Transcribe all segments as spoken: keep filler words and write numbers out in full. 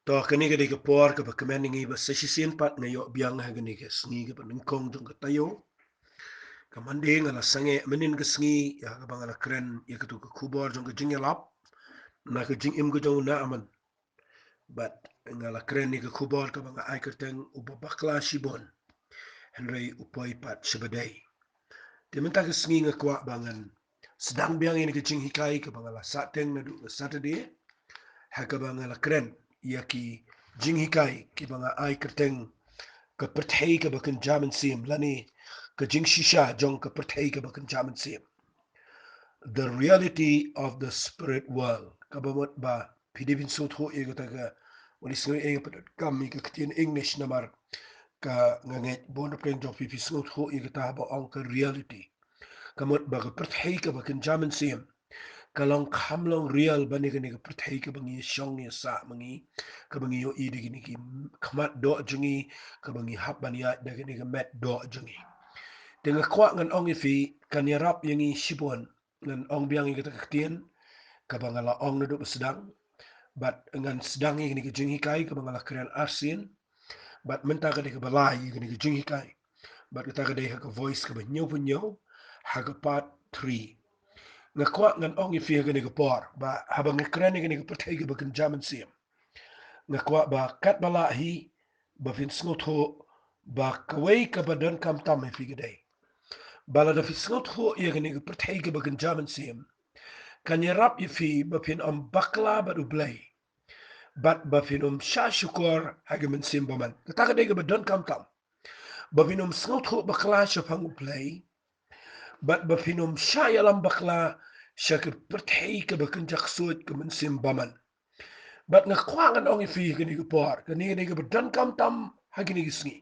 To, kane ka dei ka por kaba kmen ïa ngi ba sa shisien pat nga ïoh biang ha kane ka sngi kaba nyngkong jong ka taïew. Ka Monday nga la sangeh mynnin ka sngi ïa kaba nga la kren ïa katu ka khubor jong ka jingïalap na ka jingim ka jong u Naaman. Bad nga la kren ïa ka khubor kaba nga ai kyrteng uba bakla shibun, hynrei u poi pat shibadei. Te mynta ka sngi nga kwah ba ngan sdang biang ïa kane ka jinghikai kaba nga la sah teng naduh ka Saturday, ha kaba nga la kren ïa ki jinghikai kiba nga ai kyrteng ka pyrthei kaba kynja mynsiem, lane ka jingshisha jong ka pyrthei kaba kynja mynsiem. The reality of the spirit world. Kaba mut ba phi dei phin sngewthuh ïa kata ka, wan ïa sngewthuh ïa ka pyndonkam ïa ka ktien English namar ka nga ngeit bun na pdeng jong phi phi sngewthuh ïa kata ba ong ka reality. Ka mut ba ka pyrthei kaba kynja mynsiem ka long kham long real ban ïa kane ka pyrthei kaba ngi shong ïa sah ma ngi, kaba ngi ïohi da kine ki khmat doh jong ngi, kaba ngi hap ban ïaid da kane ka met doh jong ngi. Te nga kwah ngan ong ïa phi, kan ïarap ïa ngi shibun ngan ong biang ïa kata ka ktien kaba nga la ong naduh ba sdang. Bad ngan sdang ïa kane ka jinghikai kaba nga la kren arsien. Bad mynta ka dei kaba lai ïa kane ka jinghikai. Bad kata ka dei ha ka voice kaba hynñiewphew hynñiew, ha ka part three. Nga kwah ngan ong ïa phi ha kane ka por ba haba nga kren ïa kane ka pyrthei kaba kynja mynsiem, nga kwah ba katba lah hi ba phin sngewthuh ba kawei kaba donkam tam ïa phi ka dei ba lada phi sngewthuh ïa kane ka pyrthei kaba kynja mynsiem, kan ïarap ïa phi ba phin ym bakla bad U Blei, bad ba phin ym shah shukor ha ka mynsiem bymman. Kata ka dei kaba donkam tam, ba phin ym sngewthuh bakla shaphang U Blei, bad ba phin ym shah ïalam bakla sha ka pyrthei kaba kynja ksuid, ka mynsiem bymman. Bad nga kwah ngan ong ïa phi ha kane ka por, kane ka dei kaba donkam tam ha kine ki sngi.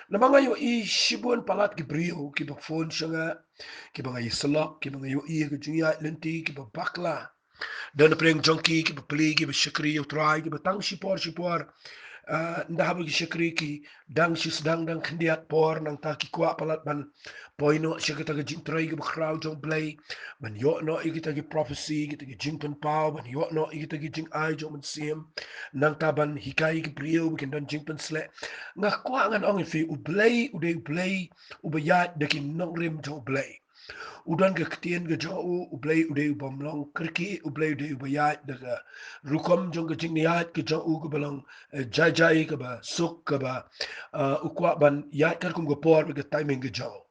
Namar nga ïohi shibun palat ki briew kiba phone sha nga, kiba nga ïasyllok, kiba nga ïohi ha ka jingïaid lynti, kiba bakla. Don na pdeng jong ki kiba plie, kiba shakri ïa U Trai, kiba tang shipor shipor, ah, ynda haba ki shakri ki dang shu sdang dang khyndiat por, nangta ki kwah palat ban poi noh sha kita ki jingtrei kiba khraw jong U Blei, ban ïoh noh ïa kita ki prophecy, kita ki jingpynpaw, ban ïoh noh ïa kita ki jingai jong u Mynsiem, nangta ban hikai ki briew ba kin don jingpynsleh. Nga kwah ngan ong ïa phi, U Blei u dei U Blei uba ïaid da ki nongrim jong U Blei. U don ka ktien ka jong u, U Blei u dei u bym long kyrkieh, U Blei u dei uba ïaid da ka rukom jong ka jingïaid ka jong u kaba long, eh, jai jai, kaba suk, kaba, eh, u kwah ban ïaid katkum ka por bad ka timing ka jong u.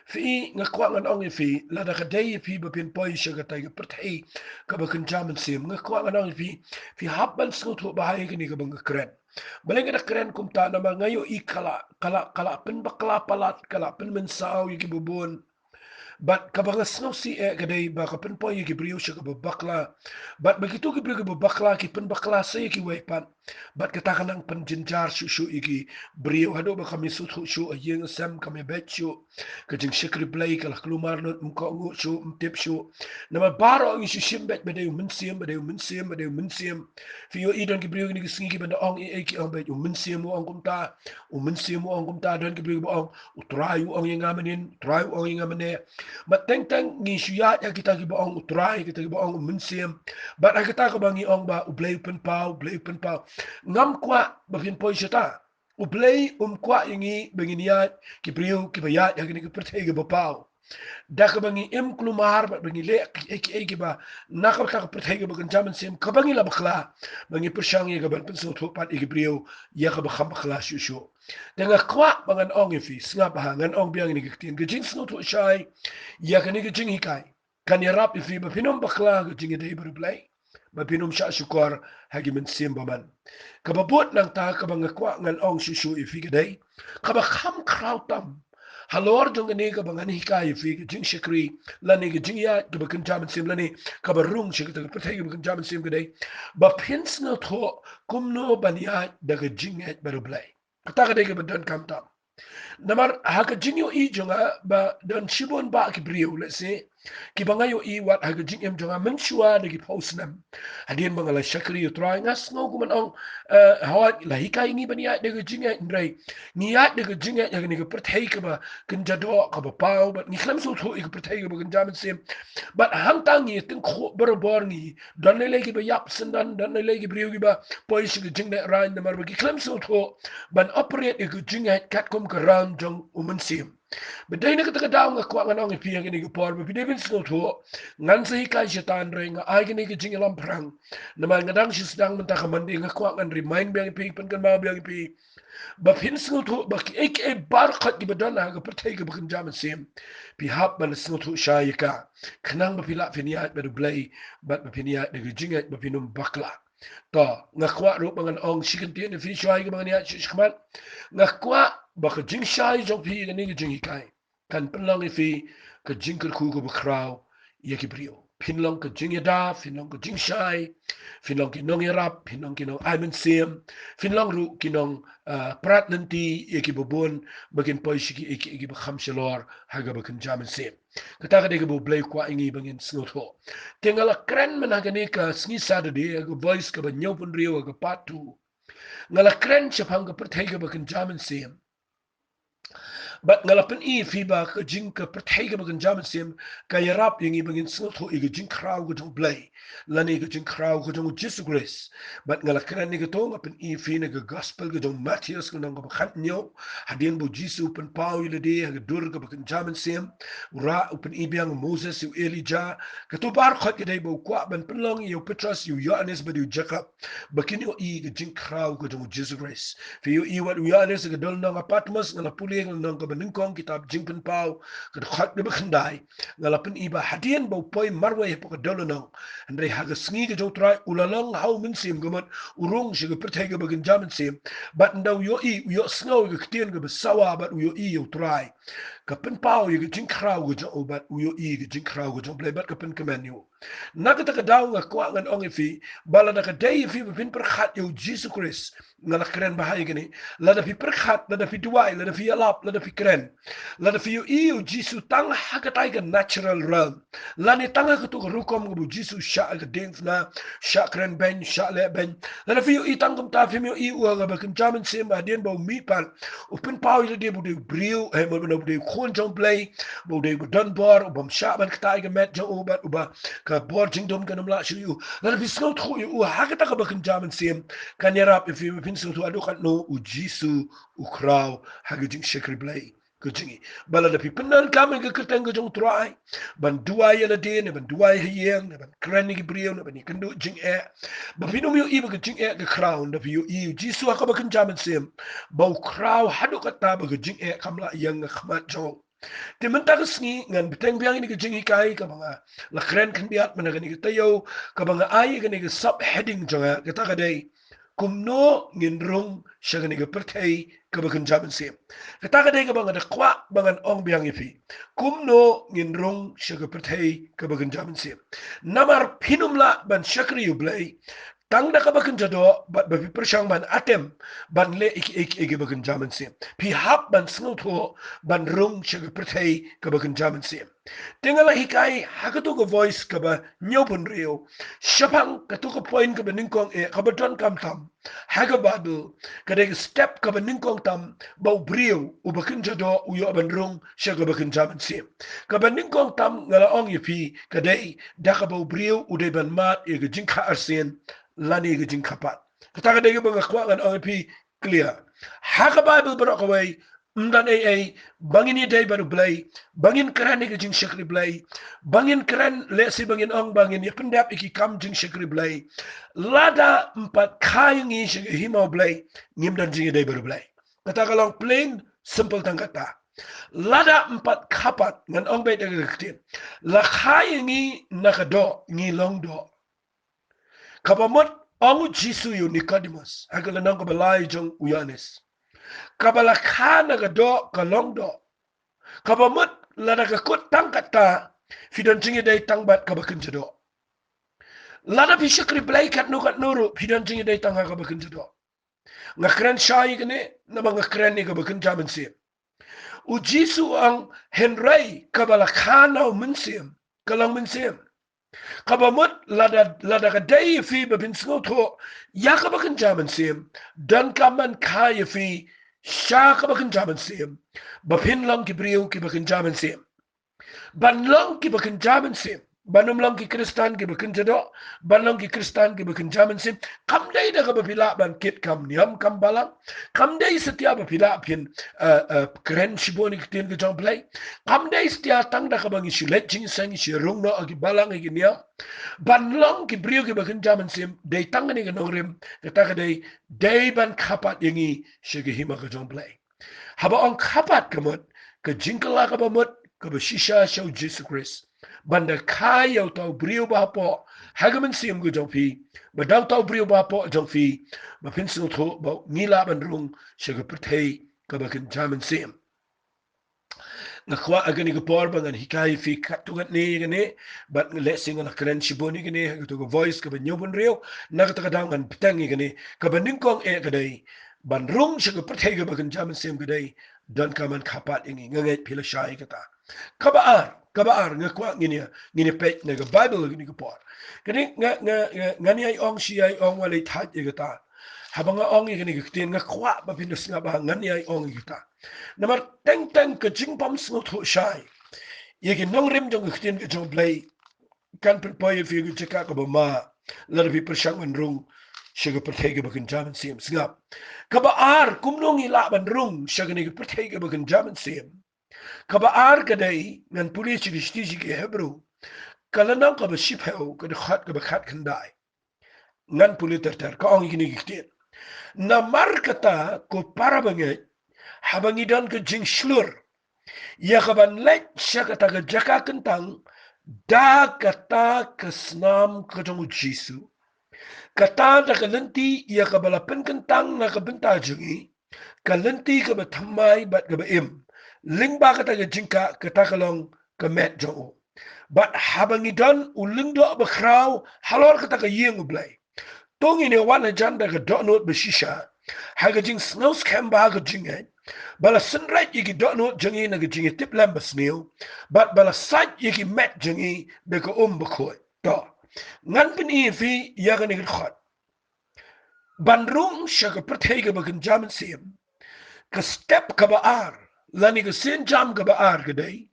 Phi, nga kwah ngan ong ïa phi, lada ka dei ïa phi ba phin poi sha katei ka pyrthei kaba kynja mynsiem, nga kwah ngan ong ïa phi, phi hap ban sngewthuh bha ïa kane kaba nga kren. Balei nga da kren kumta, namar nga ïohi ka la, ka la, ka la pynbakla palat, ka la pynmynsaw ïa kiba bun. Bad kaba nga sngewsih eh ka dei ba ka pynpoi ïa ki briew sha kaba bakla. Bad ba kito ki briew kiba bakla ki pynbakla sa ïa kiwei pat. Bad kata ka nang pynjynjar shuh shuh ïa ki briew, haduh ba kam ïasngewthuh shuh, ha ïing ha sem kam ïabeit shuh. Ka jingshakri Blei ka la kulmar lut, ym kohnguh shuh, ym tip shuh. Namar baroh ngi shu shim beit ba dei u Mynsiem, ba dei u Mynsiem, ba dei u Mynsiem. Phi ïohi don ki briew kine ki sngi kiba da ong ei ei ki ong beit, u Mynsiem u ong kumta, u Mynsiem u ong kumta, don ki briew kiba ong, U Trai u ong ïa nga mynnin, U Trai u ong ïa nga mynne. Bad teng teng ngi shu ïaid ha kita kiba ong U Trai, kita kiba ong u Mynsiem. Bad ha kita kaba ngi ong ba U Blei u pynpaw, U Blei u pynpaw. Ngam kwah ba phin poi shata. U Blei um kwah ïa ngi ba ngin ïaid ki briew kiba ïaid ha kane ka pyrthei kaba paw. Da kaba ngi im kulmar bad ba ngi leh kiei kiei kiba na kata ka pyrthei kaba kynja mynsiem, kaba ngi la bakla, ba ngi pyrshang ïa kaban pynsngewthuh pat ïa ki briew ïa kaba kham bakla shuh shuh. Te nga kwah ba ngan ong ïa phi, sngap bha, ngan ong biang ïa kane ka ktien, ka jingsngewthuh shai ïa kane ka jinghikai kan ïarap ïa phi ba phin ym bakla ha ka jingïadei bad U Blei, ba phin ym shah shukor ha ki mynsiem bymman. Kaba bud nangta kaba nga kwah ngan ong shuh shuh ïa phi ka dei, kaba kham khraw tam halor jong kane kaba ngan hikai ïa phi, ka jingshakri lane ka jingïaid kaba kynja mynsiem lane kaba rung sha kata ka pyrthei kaba kynja mynsiem, ka dei ba phin sngewthuh kumno ban ïaid da ka jingngeit bad U Blei. Kata ka dei kaba donkam tam. Namar ha ka jingïohi jong nga ba don shibun bah ki briew, let's say, kiba nga ïohi wat ha ka jingim jong nga mynshuwa da ki phew snem. Hadien ba nga la shakri ïa u Trai, nga sngew kumno ong, eh, hooid, la hikai ngi ban ïaid da ka jingngeit, hynrei ngi ïaid da ka jingngeit ha kane ka pyrthei kaba kynja doh, kaba paw, bad ngi khlem sngewthuh ïa ka pyrthei kaba kynja mynsiem. Bad hangta ngi tyngkhuh barabor, ngi don lei lei kiba ïap syndon, don lei lei ki briew kiba poi sha ka jinglehrain namar ba ki khlem sngewthuh ban operate ïa ka jingngeit katkum ka ram jong u Mynsiem. Bad dei na kata ka daw nga kwah ngan ong ïa phi ha kane ka por ba phi dei ban sngewthuh, ngan sa hikai shata, hynrei nga ai kane ka jingïalam phrang. Namar nga dang shu sdang mynta ka Monday, nga kwah ngan remind biang ïa phi, pynkynmaw biang ïa phi, ba phin sngewthuh ba kiei kiei baroh kiba don ha ka pyrthei kaba kynja mynsiem, phi hap ban sngewthuh shai ïa ka, khnang ba phi lah phin ïaid bad U Blei, bad ba phin ïaid da ka jingngeit ba phin ym bakla. To, nga kwah ruh ba ngan ong shi kyntien ïa phi shuwa ïa kaba ngan ïaid sha, shakhmat. Nga kwah ba ka jingshai jong phi ïa kane ka jinghikai kan pynlong ïa phi ka jingkyrkhu kaba khraw ïa ki briew. Phin long ka jingïada, phin long ka jingshai, phin long ki nongïarap, phin long ki nong ai mynsiem, phin long ruh ki nong, ah, prat lynti ïa kiba bun ba kin poi sha kiei kiei kiba kham shalor ha kaba kynja mynsiem. Kata ka dei kaba U Blei u kwah ïa ngi ba ngin sngewthuh. Te nga la kren mynta ha kane ka sngi Saturday ha ka voice kaba hynñiewphew hynriew, ha ka part two. Nga la kren shaphang ka pyrthei kaba kynja mynsiem. Bad nga la pyni ïa phi ba ka jing, ka pyrthei kaba kynja mynsiem ka ïarap ïa ngi ba ngin sngewthuh ïa ka jingkhraw ka jong U Blei, lane ka jingkhraw ka jong U Jisu Khrist. Bad nga la kren ïa kato, nga pyni ïa phi na ka gospel ka jong u Mathaios, ka lynnong kaba khathynñiew, hadien ba U Jisu u pynpaw ïa lade ha ka dur kaba kynja mynsiem. U Trai u pyni biang ïa u Moses, ïa u Elijah. Kato baroh ka dei ba u kwah ban pynlong ïa u Petros, ïa u Ïoannis bad ïa u Jakob ba kin ïohi ka jingkhraw ka jong U Jisu Khrist. Phi ïohi wat u Ïoannis ha ka dohnud ha Patmos, nga la pule ka lynnong kaba nyngkong kitab Jingpynpaw, ka dkhot kaba khyndai. Nga la pyni ba hadien ba u poi marwei hapoh ka dohnud, hynrei ha ka sngi ka jong U Trai u la long ha u Mynsiem, ka mut u rung sha ka pyrthei kaba kynja mynsiem. Bad ynda u ïohi, u ïohsngew ïa ka ktien kaba sawa, bad u ïohi ïa U Trai, ka pynpaw ïa ka jingkhraw ka jong u, bad u ïohi ïa ka jingkhraw ka jong U Blei, bad ka pynkmen ïa u. Na kata ka daw nga kwah ngan ong ïa phi ba lada ka dei ïa phi ba phin pyrkhat ïa U Jisu Khrist, nga la kren bha ïa kane, lada phi pyrkhat, lada phi duwai, lada phi ïalap, lada phi kren, lada phi ïohi ïa U Jisu tang ha katai ka natural realm, lane tang ha kato ka rukom kaba U Jisu u shah ha ka diengphna, shah kren beiñ, shah leh beiñ, lada phi ïohi tang kumta, phim ïohi ïa u ha kaba kynja mynsiem, hadien ba u mihpat, u pynpaw ïa lade ba u dei u briew, eh, ba u dei u khun jong U Blei, ba u dei uba don bor, u bym shah ban kta ïa ka met jong u, bad uba ka bor jingdum kan ym lah shuh ïa u. Lada phi sngewthuh ïa u ha kata kaba kynja mynsiem, kan ïarap ïa phi ba phin sngewthuh haduh katno U Jisu u khraw ha ka jingshakri Blei ka jong ngi. Ba lada phi pyndonkam ïa ka kyrteng ka jong U Trai, ban duwai ïa lade, ne ban duwai ha ïing, ne ban kren ïa ki briew, ne ban ïakynduh jingeh, ba phin ym ïohi ba ka jingeh ka khraw, ynda phi ïohi ïa U Jisu ha kaba kynja mynsiem ba u khraw haduh katta ba ka jingeh kam lah ïeng ha khmat jong u. Te mynta ka sngi ngan bteng biang ïa kane ka jinghikai kaba nga la kren khyndiat mynta kane ka taïew, kaba nga ai ïa kane ka sub heading jong nga, kata ka dei: Kumno ngin rung sha kane ka pyrthei kaba kynja mynsiem. Kata ka dei kaba nga da kwah ba ngan ong biang ïa phi. Kumno ngin rung sha ka pyrthei kaba kynja mynsiem. Namar phin ym lah ban shakri ïa U Blei tang da kaba kynja doh, bad ba phi pyrshang ban atem ban leh ïa kiei kiei kiba kynja mynsiem. Phi hap ban sngewthuh ban rung sha ka pyrthei kaba kynja mynsiem. Te nga la hikai ha kato ka voice kaba hynñiewphew hynriew shaphang kato ka point kaba nyngkong eh, kaba donkam tam ha ka Baibl, ka dei ka step kaba nyngkong tam ba u briew uba kynja doh u ïoh ban rung sha kaba kynja mynsiem. Kaba nyngkong tam nga la ong ïa phi ka dei da kaba u briew u dei ban mad ïa ka jingkha arsien lane ka jingkha pat. Kata ka dei kaba nga kwah ngan ong ïa phi clear. Ha ka Baibl baroh kawei, ym don ei ei ba ngin ïadei bad U Blei, ba ngin kren ïa ka jingshakri Blei, ba ngin kren, lehse ba ngin ong ba ngin ïapyndep ïa ki kam jingshakri Blei, lada ym pat kha ïa ngi sha ka hima U Blei, ngim don jingïadei bad U Blei. Kata ka long plain simple tang kata. Lada ym pat kha pat, ngan ong beit da ka ktien, la kha ïa ngi na ka doh, ngi long doh. Kaba mut, ong U Jisu ïa u Nikodimos ha ka lynnong kaba lai jong u Ïoannis, kaba la kha na ka doh ka long doh. Kaba mut, lada ka kut tang kata, phi don jingïadei tang bad kaba kynja doh. Lada phi shakri Blei katno katno ruh, phi don jingïadei tang ha kaba kynja doh. Nga kren shai ïa kane namar nga kren ïa kaba kynja mynsiem. U Jisu u ong, hynrei kaba la kha na u Mynsiem, ka long mynsiem. Kaba mut lada, lada ka dei ïa phi ba phin sngewthuh ïa kaba kynja mynsiem, donkam ban kha ïa phi sha kaba kynja mynsiem, ba phin long ki briew kiba kynja mynsiem. Ban long kiba kynja mynsiem, ban ym long ki Khristan kiba kynja doh, ban long ki Khristan kiba kynja mynsiem. Kam dei da kaba phi lah ban kit kam niam kam balang. Kam dei satia ba phi lah phin, eh, eh, kren shibun ïa ki ktien ka jong U Blei. Kam dei satia tang da kaba ngi shu leit jingïaseng, ngi shu rung noh ïa ki balang ïa ki niam. Ban long ki briew kiba kynja mynsiem, dei tang kane ka nongrim, kata ka dei, dei ban kha pat ïa ngi sha ka hima ka jong U Blei. Haba ong kha pat, ka mut ka jingkylla kaba mut kaba shisha sha U Jisu Khrist, ban da kha ïa uta u briew ba hapoh ha ka mynsiem ka jong phi, ba da uta u briew ba hapoh jong phi, ba phin sngewthuh ba ngi lah ban rung sha ka pyrthei kaba kynja mynsiem. Nga kwah ha kane ka por ba ngan hikai ïa phi katto katne ïa kane, bad lehse ngan kren shibun ïa kane ha kato ka voice kaba hynñiewphew hynriew. Na kata ka daw ngan bteng ïa kane, kaba nyngkong eh ka dei, ban rung sha ka pyrthei kaba kynja mynsiem ka dei, donkam ban kha pat ïa ngi. Nga ngeit phi la shai ïa kata. Kaba ar, kaba ar, nga kwah ngin ïa, ngin ïa peit na ka Baibl ha kane ka por. Kane nga, nga, nga, ngan ïai ong shi ïai ong, wat leit thait ïa kata. Haba nga ong ïa kane ka ktien, nga kwah ba phin da sngap ba ngan ïai ong ïa kata. Namar teng teng ka jingbym sngewthuh shai ïa ki nongrim jong ka ktien ka jong U Blei kan pynpoi ïa phi ha ka jaka kaba ma lada phi pyrshang ban rung sha ka pyrthei kaba kynja mynsiem. Sngap. Kaba ar, kumno ngi lah ban rung sha kane ka pyrthei kaba kynja mynsiem? Kaba ar ka dei, ngan pule sha ka shithi sha ki Hebru, ka lynnong kaba shiphew, ka dkhot kaba khatkhyndai. Ngan pule ter ter, ka ong ïa kine ki ktien. Namar kata, ko para bangeit, haba ngi don ka jingshlur ïa kaban leit sha kata ka jaka kyntang, da kata ka snam ka jong U Jisu, kata da ka lynti ïa kaba la pynkyntang na ka bynta jong ngi, ka lynti kaba thymmai bad kaba im. Lyngba kata ka jingkah, kata ka long ka met jong u. Bad haba ngi don u lyngdoh bakhraw halor kata ka ïing U Blei, to ngin ïa wan hajan da ka dohnud ba shisha ha ka jingsngewskhem bad ha ka jingngeit, ba la synreit ïa ki dohnud jong ngi na ka jingïatiplem basniew, bad ba la sait ïa ki met jong ngi da ka um bakhuid. To, ngan pyni ïa phi ïa kane ka dkhot. Ban rung sha ka pyrthei kaba kynja mynsiem, ka step kaba ar, lane ka sienjam kaba ar ka dei,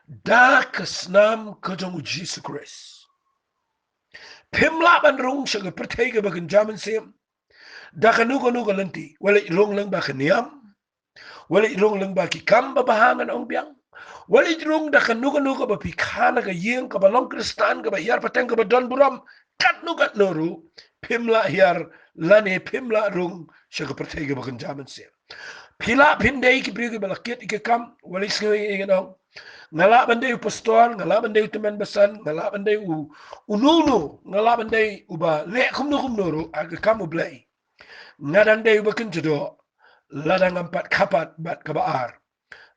da ka snam ka jong U Jisu Khrist. Phim lah ban rung sha ka pyrthei kaba kynja mynsiem da kano kano ka lynti, wat leit rung lyngba ka niam, wat leit rung lyngba ki kam babha, ngan ong biang, wat leit rung da kano kano kaba phi kha na ka ïing, kaba long Khristan, kaba hiar pateng, kaba don burom, katno katno ruh, phim lah hiar lane phim lah rung sha ka pyrthei kaba kynja mynsiem. Phi lah phin dei ki briew kiba la kit ïa ki kam, wat leit sngew ïa ngan ong, nga lah ban dei u pastor, nga lah ban dei u tymmen basan, nga lah ban dei u, uno uno, nga lah ban dei uba leh kumno kumno ruh ha ka kam U Blei, nga dang dei uba kynja doh lada ngam pat kha pat bad kaba ar,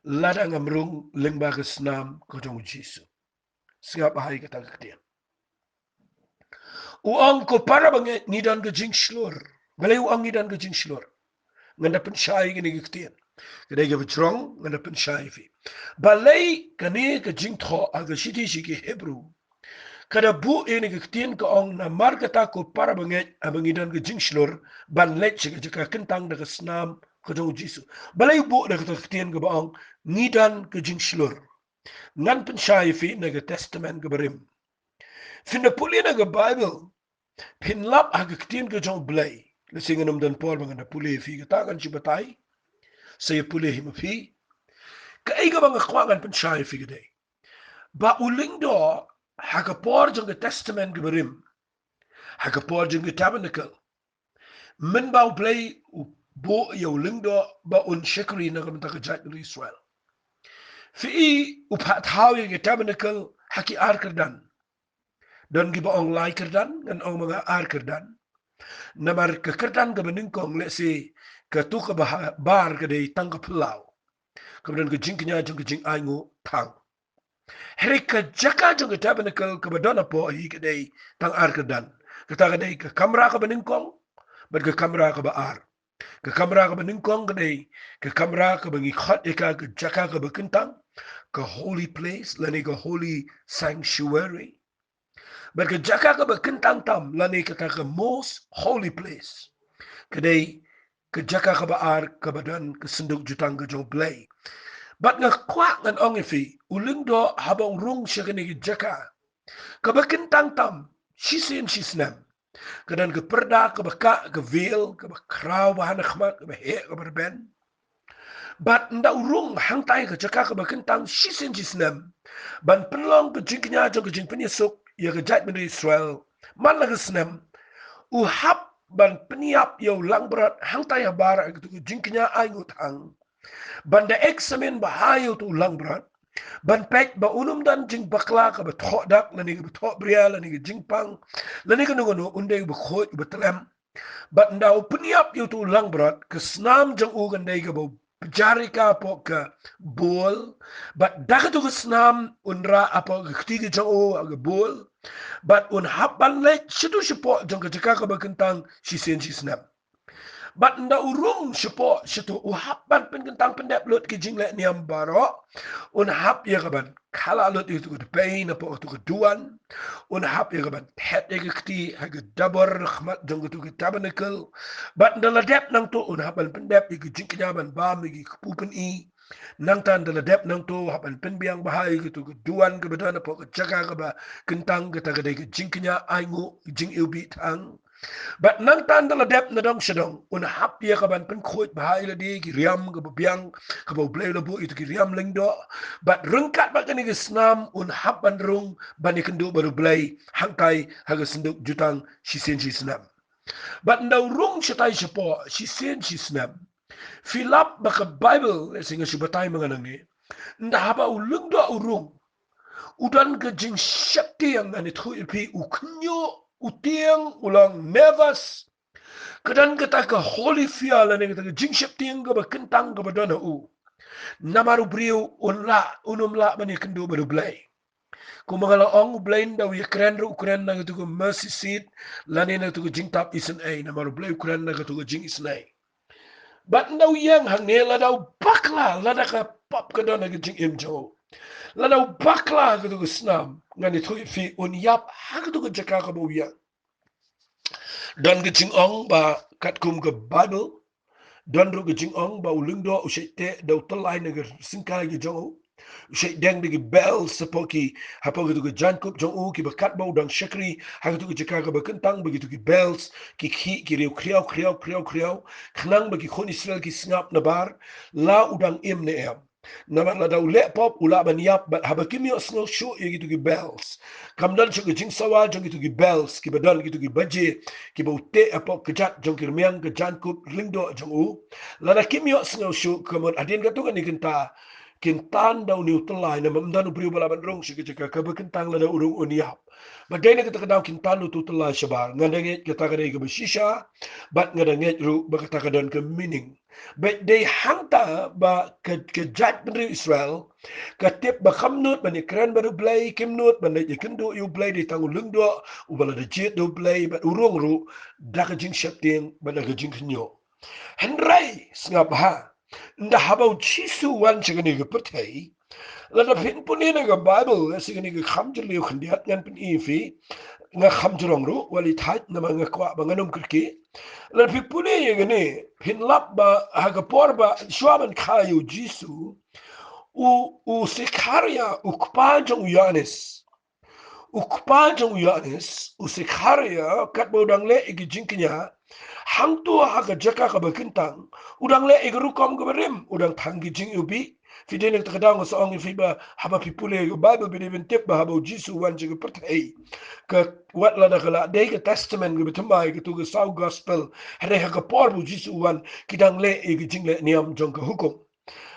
lada ngam rung lyngba ka snam ka jong U Jisu. Sngap bha ïa kata ka ktien. U ong, ko para bangeit, ngi don ka jingshlur. Balei u ong ngi don ka jingshlur? Ngan da pynshai ïa kane ka ktien. Ka dei kaba jrong, ngan da pynshai ïa phi. Balei kane ka jingthoh ha ka shithi sha ki Hebru ka da buh ïa kane ka ktien, ka ong, namar kata, ko para bangeit, haba ngi don ka jingshlur ban leit sha ka jaka kyntang da ka snam ka jong U Jisu. Balei u buh da kata ka ktien kaba ong ngi don ka jingshlur? Ngan pynshai ïa phi na ka Testament kaba rim. Phin da pule na ka Baibl, phin lap ha ka ktien ka jong U Blei. Lehse ngan ym don por ba ngan da pule ïa phi kata, ngan shu batai. Sa ïa pule hi ma phi. Kaei kaba nga kwah ngan pynshai ïa phi ka dei ba u lyngdoh ha ka por jong ka Testament kaba rim, ha ka por jong ka tabernacle, mynba U Blei u buh ïa u lyngdoh ba un shakri na ka bynta ka jaitbynriew Israel, phi i u phah thaw ïa ka tabernacle ha ki ar kyrdan. Don kiba ong lai kyrdan, ngan ong ma nga ar kyrdan. Namar ka kyrdan kaba nyngkong, lehse kato kaba ha-, bar ka dei tang ka phyllaw, kaba don ka jingkñia jong ka jingainguh thang. Hynrei ka jaka jong ka tabernacle kaba don hapoh hi ka dei tang ar kyrdan. Kata ka dei ka kamra kaba nyngkong bad ka kamra kaba ar. Ka kamra kaba nyngkong ka dei ka kamra kaba ngi khot ïa ka ka jaka kaba kyntang, ka holy place lane ka holy sanctuary. Bad ka jaka kaba kyntang tam lane kata ka most holy place ka dei ka jaka kaba ar kaba don ka synduk jutang ka jong U Blei. Bad nga kwah ngan ong ïa phi, u lyngdoh haba u rung sha kane ka jaka kaba kyntang tam shisien shisnem, ka don ka pyrda kaba kah, ka veil kaba khraw ba ha na khmat, kaba heh, kaba rben. Bad ynda u rung hangtai ka jaka kaba kyntang shisien shisnem ban pynlong ka jingkñia jong ka jingpynïasuk ïa ka jaitbynriew Israel man la ka snem, u hap ban pynïap ïa u langbrot hangtai habar ha katu ka jingkñia ainguh thang, ban da examine bha ïa utu u langbrot, ban peit ba un ym don jingbakla kaba thoh dak lane kaba thoh bria lane ka jingpang lane kano kano, un dei uba khuid uba tlem. Bad ynda u pynïap ïa utu u langbrot, ka snam jong u kan dei kaba u pynjar ïa ka hapoh ka bol. Bad da katu ka snam un rah hapoh ka kti ka jong u ha ka bol. Bad un hap ban leit shato shapoh jong ka jaka kaba kyntang shisien shisnem. Bad ynda u rung shapoh shato, u hap ban pynkyntang pyndep lut ki jingleh niam baroh. Un hap ïa ka ban khala lut ïa katu ka dpei napoh katu ka duwan. Un hap ïa ka ban thet ïa ka kti ha ka dabor khmat jong katu ka tabernacle. Bad ynda la dep nangto un hap ban pyndep ïa ka jingkñia ban bam ïa ki kpu pyni. Nangta ynda la dep nangto u hap ban pynbiang bha ïa katu ka duwan kaba don hapoh ka jaka kaba kyntang, kata ka dei ka jingkñia ainguh, ka jingiwbih thang. Bad nangta ynda la dep na dong sha dong, un hap ïa ka ban pynkhuid bha ïa lade, ki riam kaba biang kaba U Blei u la buh, ïa kito ki riam lyngdoh. Bad ryngkat bad kane ka snam un hap ban rung ban ïakynduh bad U Blei hangtai ha ka synduk jutang shisien shisnem. Bad ynda u rung shatai shapoh shisien shisnem, phi lap ba ka Baibl, lehse nga shu batai ma nga nangne, ynda haba u lyngdoh u rung, u don ka jingsheptieng, ngan ïathuh ïa phi, u khñiuh, u tieng, u long nervous. Ka don kata ka holy fear lane kata ka jingsheptieng kaba kyntang kaba don ha u. Namar u briew un lah, un ym lah ban ïakynduh bad U Blei. Kumba nga la ong, U Blei ynda u ïakren ruh u kren na katu ka mercy seat lane na katu ka jingtap isynei, namar U Blei u kren na katu ka jingisynei. Bad ynda u ïeng hangne, lada u bakla, lada ka pap ka don ha ka jingim jong u, lada u bakla ha katu ka snam, ngan ïathuh ïa phi, un ïap ha katu ka jaka kaba u ïeng. Don ka jingong ba katkum ka Baibl, don ruh ka jingong ba u lyngdoh u shait teh da u tyllai na ka syngkai ka jong u. U shait deng da ki bells hapoh ki, hapoh katu ka jaiñkup jong u, kiba katba u dang shakri ha katu ka jaka kaba kyntang, ba kitu ki bells ki khih ki riew khriaw khriaw khriaw khriaw, khnang ba ki khun Israel ki sngap nabar la u dang im ne em. Namar lada u leh pop u lah ban ïap, bad haba kim ïohsngew shuh ïa kitu ki bells, kam don shuh ka jingsawa jong kitu ki bells kiba don, kitu ki baje kiba u teh hapoh kjat jong ki rmiang ka jaiñkup lyngdoh jong u. Lada kim ïohsngew shuh, ka mut hadien katto katne kynta kin tan da une u tyllai, namar ym don u briew ba lah ban rung sha ka jaka kaba kyntang, lada u rung un ïap. Bad dei na kata ka daw kin tan da utu u tyllai shabar. Nga da ngeit kata ka dei kaba shisha, bad nga da ngeit ruh ba kata ka don ka meaning. Bad dei hangta ba ka, ka jaitbynriew Israel ka tip ba kam nud ban ïakren bad U Blei, kim nud ban leit ïakynduh ïa U Blei, dei tang u lyngdoh uba la da jied da U Blei, bad u rung ruh da ka jingsheptieng bad da ka jingkhñiuh. Hynrei sngap bha, ynda haba U Jisu u wan sha kane ka pyrthei, lada phin pule na ka Baibl, lehse kane ka kham jylliew khyndiat ngan pyni ïa phi, nga kham jrong ruh, wat leit thait namar nga kwah ba ngan ym kyrkieh. Lada phi pule ïa kane, phin lap ba ha ka por ba shuwa ban kha ïa U Jisu, u, u Sekharia, u kpa jong u Ïoannis, u kpa jong u Ïoannis, u Sekharia, katba u dang leh ïa ki jingkñia hangto ha ka jaka kaba kyntang, u dang leh ïa ka rukom kaba rim, u dang thang ki jingiwbih. Phi dei na kata ka daw nga sa ong ïa phi ba haba phi pule ïa ka Baibl, phi dei ban tip ba haba U Jisu u wan sha ka pyrthei, ka, wat lada ka la dei ka Testament kaba thymmai, katu ka saw Gospel, hynrei ha ka por ba U Jisu u wan ki dang leh ïa ki jingleh niam jong ka hukum.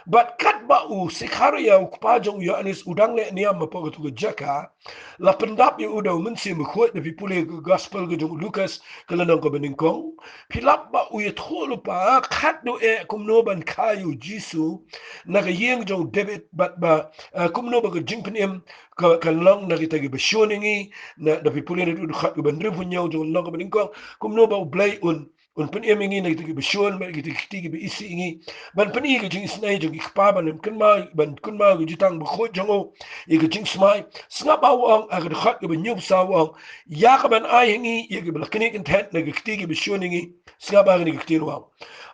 Bad katba u Sekharia, u kpa jong u Ïoannis, u dang leh niam hapoh katu ka jaka, la pyndap ïa u da U Mynsiem Bakhuid. Lada phi pule ka Gospel ka jong u Lukas ka lynnong kaba nyngkong, phi lap ba u ïathuh lypa khatduh eh kumno ban kha ïa U Jisu na ka ïing jong u David, bad ba, eh, kumno ba ka jingpynim ka, kan long na kita kiba shun ïa ngi. Na, lada phi pule na u dkhot kaba hynriewphew hynñiew jong u lynnong kaba nyngkong, kumno ba U Blei un Un pynim ïa ngi na kita kiba shun, bad kita ki kti kiba isih ïa ngi. Ban pyni ka jingisynei jong ki kpa, ban kynmaw, ban kynmaw ka jutang bakhuid jong u ïa ka jingsmai. Sngap ba u ong ha ka dkhot kaba hynñiew saw u ong, ïa kaban ai ha ngi ïa kiba la knieh kynthet na ki kti kiba shun ïa ngi. Sngap ba kane ka ktien u ong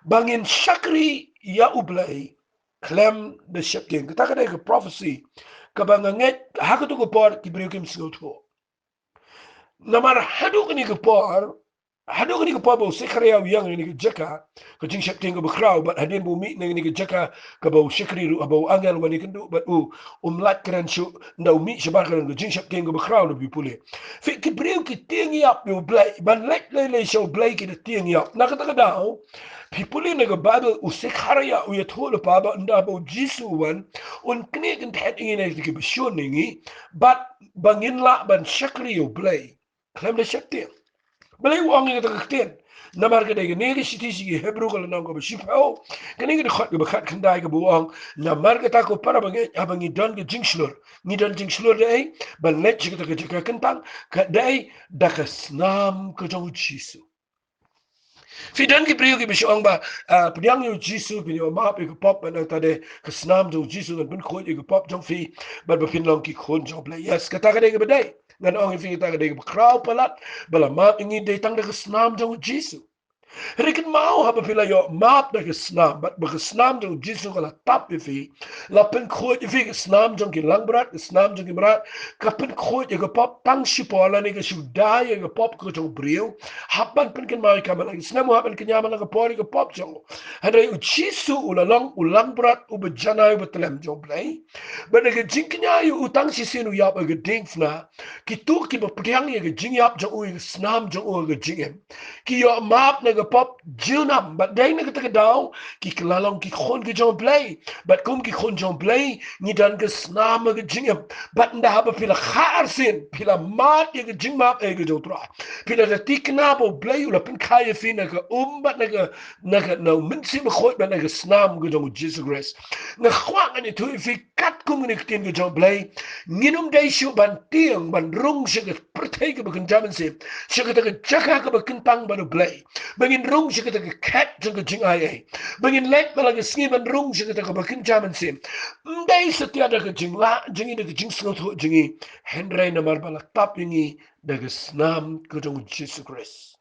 ba ngin shakri ïa U Blei khlem da sheptieng. Kata ka dei ka prophecy kaba nga ngeit ha kato ka por ki briew kim sngewthuh. Namar haduh kane ka por, haduh kane ka por ba u Sekharaïa u ïeng ha kane ka jaka ka jingsheptieng kaba khraw, bad hadien ba u mih na kane ka jaka kaba u shakri ruh, haba u angel wan ïakynduh bad u, um lait kren shuh, ynda u mih shabar kren, ka jingsheptieng kaba khraw, da phi pule. Phi, ki briew ki tieng ïap ïa U Blei, ban leit lei lei sha U Blei ki da tieng ïap. Na kata ka daw, phi pule na ka Baibl, u Sekharaïa u ïathuh lypa ba ynda ba U Jisu u wan, un knieh kynthet ïa ngi na kita kiba shun ïa ngi, bad ba ngin lah ban shakri ïa U Blei khlem da sheptieng. Balei u ong ïa kata ka ktien? Namar ka dei kane ka shithi sha ki Hebru ka lynnong kaba shiphew, kane ka dkhot kaba khatkhyndai kaba u ong, namar kata ko para bangeit, haba ngi don ka jingshlur, ngi don jingshlur da ei? Ban leit sha kata ka jaka kyntang, ka dei da ka snam ka jong U Jisu. Phi don ki briew kiba shu ong ba, ah, pdiang ïa U Jisu, phin ïoh map ïa ka pop, bad nangta dei ka snam jong U Jisu kan pynkhuid ïa ka pop jong phi, bad ba phin long ki khun jong U Blei. Yes, kata ka dei kaba dei. Ngan ong ïa phi, kata ka dei kaba khraw palat, ba la map ïa ngi dei tang da ka snam jong U Jisu. Hynrei kynmaw, haba phi la ïoh map da ka snam, bad ba ka snam jong U Jisu ka la tap ïa phi, la pynkhuid ïa phi, ka snam jong ki langbrot, ka snam jong ki mrad, ka pynkhuid ïa ka pop tang shipor, lane ka shu dai ïa ka pop ka jong u briew. Hap ban pynkynmaw ïa ka man la ki snem, u hap ban kynmaw man la ka por ïa ka pop jong u. Hynrei U Jisu u la long u langbrot, u bajanai, u batlem jong U Blei. Bad na ka jingkynmaw ïa u tang shisien u ïap ha ka diengphna, kito kiba pdiang ïa ka jingïap jong u, ïa ka snam jong u ha ka jingim, ki ïoh map na ka pop junom, bad dei na kata ka daw ki la long ki khun ki jong U Blei. Bad kum ki khun jong U Blei, ngi don ka snam ha ka jingim. Bad ynda haba phi la kha arsien, phi la mad ïa ka jingmap eh ka jong U Trai, phi la da thikna ba U Blei u la pynkha ïa phi na ka um, bad na ka, na ka, na U Mynsiem Bakhuid, bad na ka snam ka jong U Jisu Khrist. Nga kwah ngan ïathuh ïa phi katkum kane ka ktien ka jong U Blei, ngin ym dei shuh ban tieng ban rung sha ka pyrthei kaba kynja mynsiem, sha kata ka jaka kaba kyntang bad U Blei, ba ngin rung sha kata ka khet jong ka jingai ei, ba ngin leit man la ka sngi ban rung sha kata kaba kynja mynsiem. Ym dei satia da ka jinglah jong ngi, da ka jingsngewthuh jong ngi, hynrei namar ba la tap ïa ngi da ka snam ka jong U Jisu Khrist.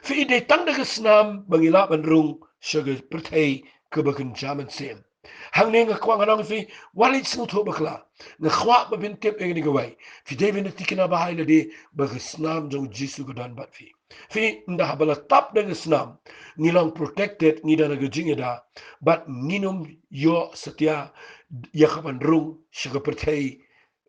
Phi, dei tang da ka snam ba ngi lah ban rung sha ka pyrthei kaba kynja mynsiem. Hangne nga kwah ngan ong ïa phi, wat leit sngewthuh bakla. Nga kwah ba phin tip ïa kane kawei. Phi dei ban thikna ba hai lade ba ka snam jong U Jisu ka don bad phi. Phi, ynda haba la tap da ka snam, ngi long protected, ngi don ha ka jingïada, bad ngin ym ïoh satia ïa ka ban rung sha ka pyrthei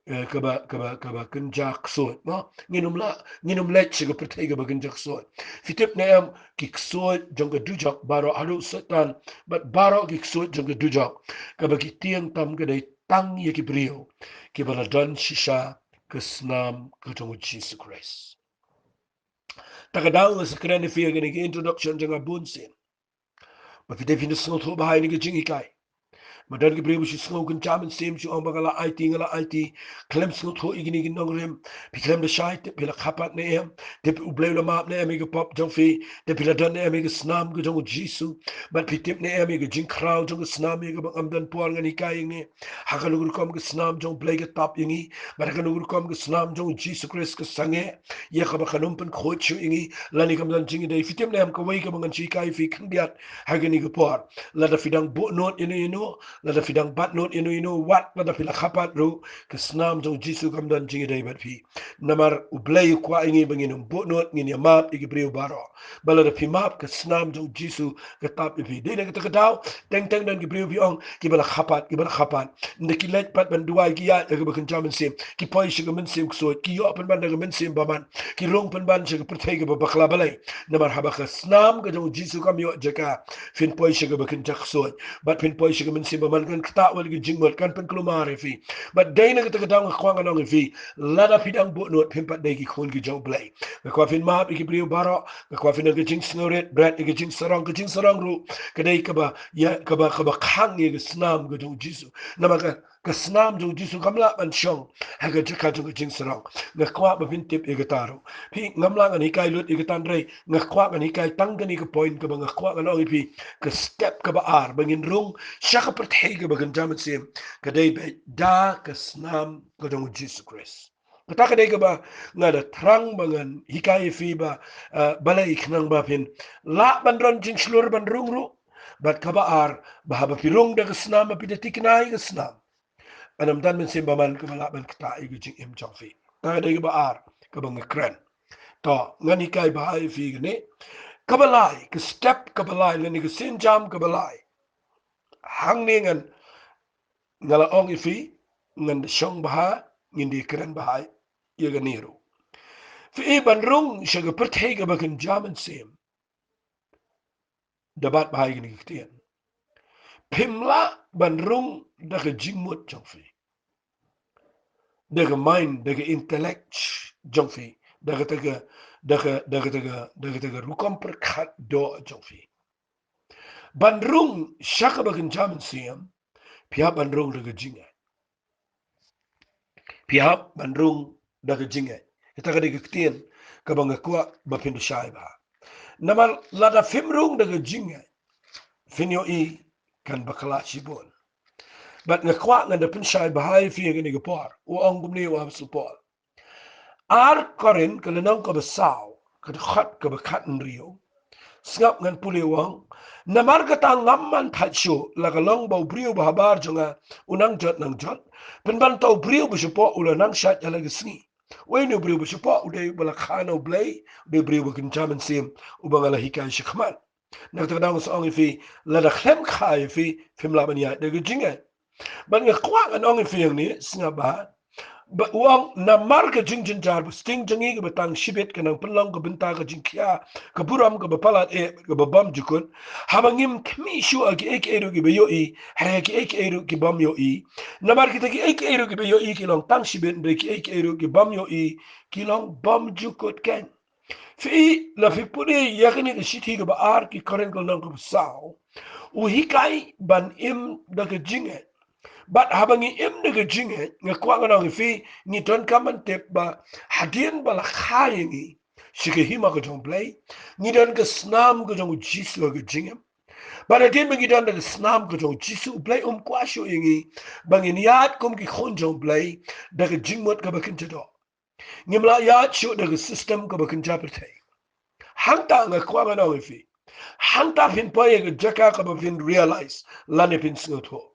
eh, kaba, kaba, kaba kynja ksuid, mo? Ngin ym lah, ngin ym leit sha ka pyrthei kaba kynja ksuid. Phi tip ne em, ki ksuid jong ka dujok baroh, haduh Soitan bad baroh ki ksuid jong ka dujok, kaba ki tieng tam ka dei tang ïa ki briew kiba la don shisha ka snam ka jong U Jisu Khrist. Ta ka daw nga sa kren ïa phi ha kane ka introduction jong nga bun sien, ba phi dei phin sngewthuh ba hai kane ka jinghikai. Ba don ki briew ba shu sngew kynja mynsiem, shu ong ba nga la aiti, nga la aiti, khlem sngewthuh ïa kine ki nongrim. Phi khlem da shai, tip phi la kha pat ne em, tip U Blei u la map ne em ïa ka pop jong phi, tip phi la don ne em ïa ka snam ka jong U Jisu. Bad phi tip ne em ïa ka jingkhraw jong ka snam ïa kaba ngam don por ngan hikai ïa ngi. Ha kano ka rukom ka snam jong U Blei ka tap ïa ngi, bad ha kano ka rukom ka snam jong U Jisu Khrist ka sangeh ïa kaba kan ym pynkhuid shuh ïa ngi, lane kam don jingïadei. Phi tip ne em kawei kaba ngan shu hikai ïa phi khyndiat ha kane ka por. Lada phi dang buh nud ïano ïano, lada phi dang bat nud ïano ïano, wat lada phi la kha pat ruh, ka snam jong U Jisu kam don jingïadei bad phi. Namar U Blei u kwah ïa ngi ba ngin ym buh nud, ngin ïa map ïa ki briew baroh. Ba lada phi map, ka snam jong U Jisu ka tap ïa phi. Dei na kata ka daw, teng teng don ki briew, phi ong, kiba la kha pat, kiba la kha pat. Ynda ki leit pat ban duwai, ki ïaid ha kaba kynja mynsiem, ki poi sha ka mynsiem ksuid, ki ïoh pynban da ka mynsiem bymman, ki rung pynban sha ka pyrthei kaba bakla. Balei? Namar haba ka snam ka jong U Jisu kam ïoh jaka, phin poi sha kaba kynja ksuid, bad phin poi sha ka mynsiem bymman, kan ktah wat ïa ka jingmut, kan pynkulmar ïa phi. Bad dei na kata ka daw nga kwah ngan ong ïa phi, lada phi dang buh nud, phim pat dei ki khun ki jong U Blei. Nga kwah phin map ïa ki briew baroh, nga kwah phin don ka jingsngewrit, bret ïa ka jingsarong, ka jingsarong ruh ka dei kaba, ïa, kaba, kaba khang ïa ka snam ka jong U Jisu. Namar ka, Ka snam jong u Jisu kam lah ban shong ha ka jaka jong ka jingsarong. Nga kwah ba phin tip ïa kata ruh. Phi, ngam lah ngan hikai lut ïa kata, hynrei nga kwah ngan hikai tang kane ka point kaba nga kwah ngan ong ïa phi. Ka step kaba ar ba ngin rung sha ka pyrthei kaba kynja mynsiem, ka dei beit da ka snam ka jong u Jisu Khrist. Kata ka dei kaba nga da thrang ba ngan hikai ïa phi ba, eh, balei, khnang ba phin lah ban ron jingshlur ban rung ruh. Bad kaba ar, ba haba phi rung da ka snam, ba phi da thikna ïa ka snam, ym don mynsiem bymman kaba lah ban ktah ïa ka jingim jong phi. Kata ka dei kaba ar kaba nga kren. To, ngan hikai bha ïa phi kane. Kaba lai, ka step kaba lai, lane ka sienjam kaba lai. Hangne ngan, nga la ong ïa phi, ngan da shong bha, ngin da kren bha ïa kane ruh. Phi, ban rung sha ka pyrthei kaba kynja mynsiem, da bat bha ïa kane ka ktien. Phim lah ban rung da ka jingmut jong phi, da ka mind, da ka intellect jong phi, da kata ka, da ka, da kata ka, da kata ka rukom pyrkhat doh jong phi. Ban rung sha kaba kynja mynsiem, phi hap ban rung da ka jingngeit. Phi hap ban rung da ka jingngeit. Kata ka dei ka ktien kaba nga kwah ba phin da shai bha. Namar lada phim rung da ka jingngeit, phin ïohi kan bakla shibun. Bad nga kwah ngan da pynshai bha ïa phi ha kane ka por. U ong kumne u Apostol Paul. Ar Korinth ka lynnong kaba saw, ka dkhot kaba khathynriew. Sngap ngan pule, u ong: Namar kata ngam man thait shuh la ka long ba u briew ba habar jong nga u nang jot nang jot, pynban uta u briew ba shapoh u la nang shait ha la ka sngi. Uei une u briew ba shapoh? U dei uba la kha na U Blei, u dei u briew ba kynja mynsiem uba nga la hikai shakhmat. Na kata ka daw nga sa ong ïa phi, lada khlem kha ïa phi, phim lah ban ïaid da ka jingngeit. Bad nga kwah ngan ong ïa phi hangne, sngap bha. Ba u ong, namar ka jingjynjar ba sting jong ngi kaba tang shibit ka nang pynlong ka bynta ka jingkhia, ka burom, kaba palat eh, kaba bym jukut. Haba ngim khmih shuh ha kiei kiei ruh kiba ïohi, hynrei ha kiei kiei ruh ki bym ïohi. Namar kita kiei kiei ruh kiba ïohi ki long tang shibit, hynrei kiei kiei ruh ki bym ïohi ki long bym jukut keiñ. Phi, la phi pule ïa kane ka shithi kaba ar ki Korinth ka lynnong kaba saw, u hikai ban im da ka jingngeit. Bad haba ngi im da ka jingngeit, nga kwah ngan ong ïa phi, ngi donkam ban tip ba hadien ba la kha ïa ngi sha ka hima ka jong U Blei, ngi don ka snam ka jong u Jisu ha ka jingim. Bad hadien ba ngi don da ka snam ka jong u Jisu, U Blei um kwah shuh ïa ngi ba ngin ïaid kum ki khun jong U Blei da ka jingmut kaba kynja doh. Ngim lah ïaid shuh da ka system kaba kynja pyrthei. Hangta nga kwah ngan ong ïa phi, hangta phin poi ha ka jaka kaba phin realize lane phin sngewthuh.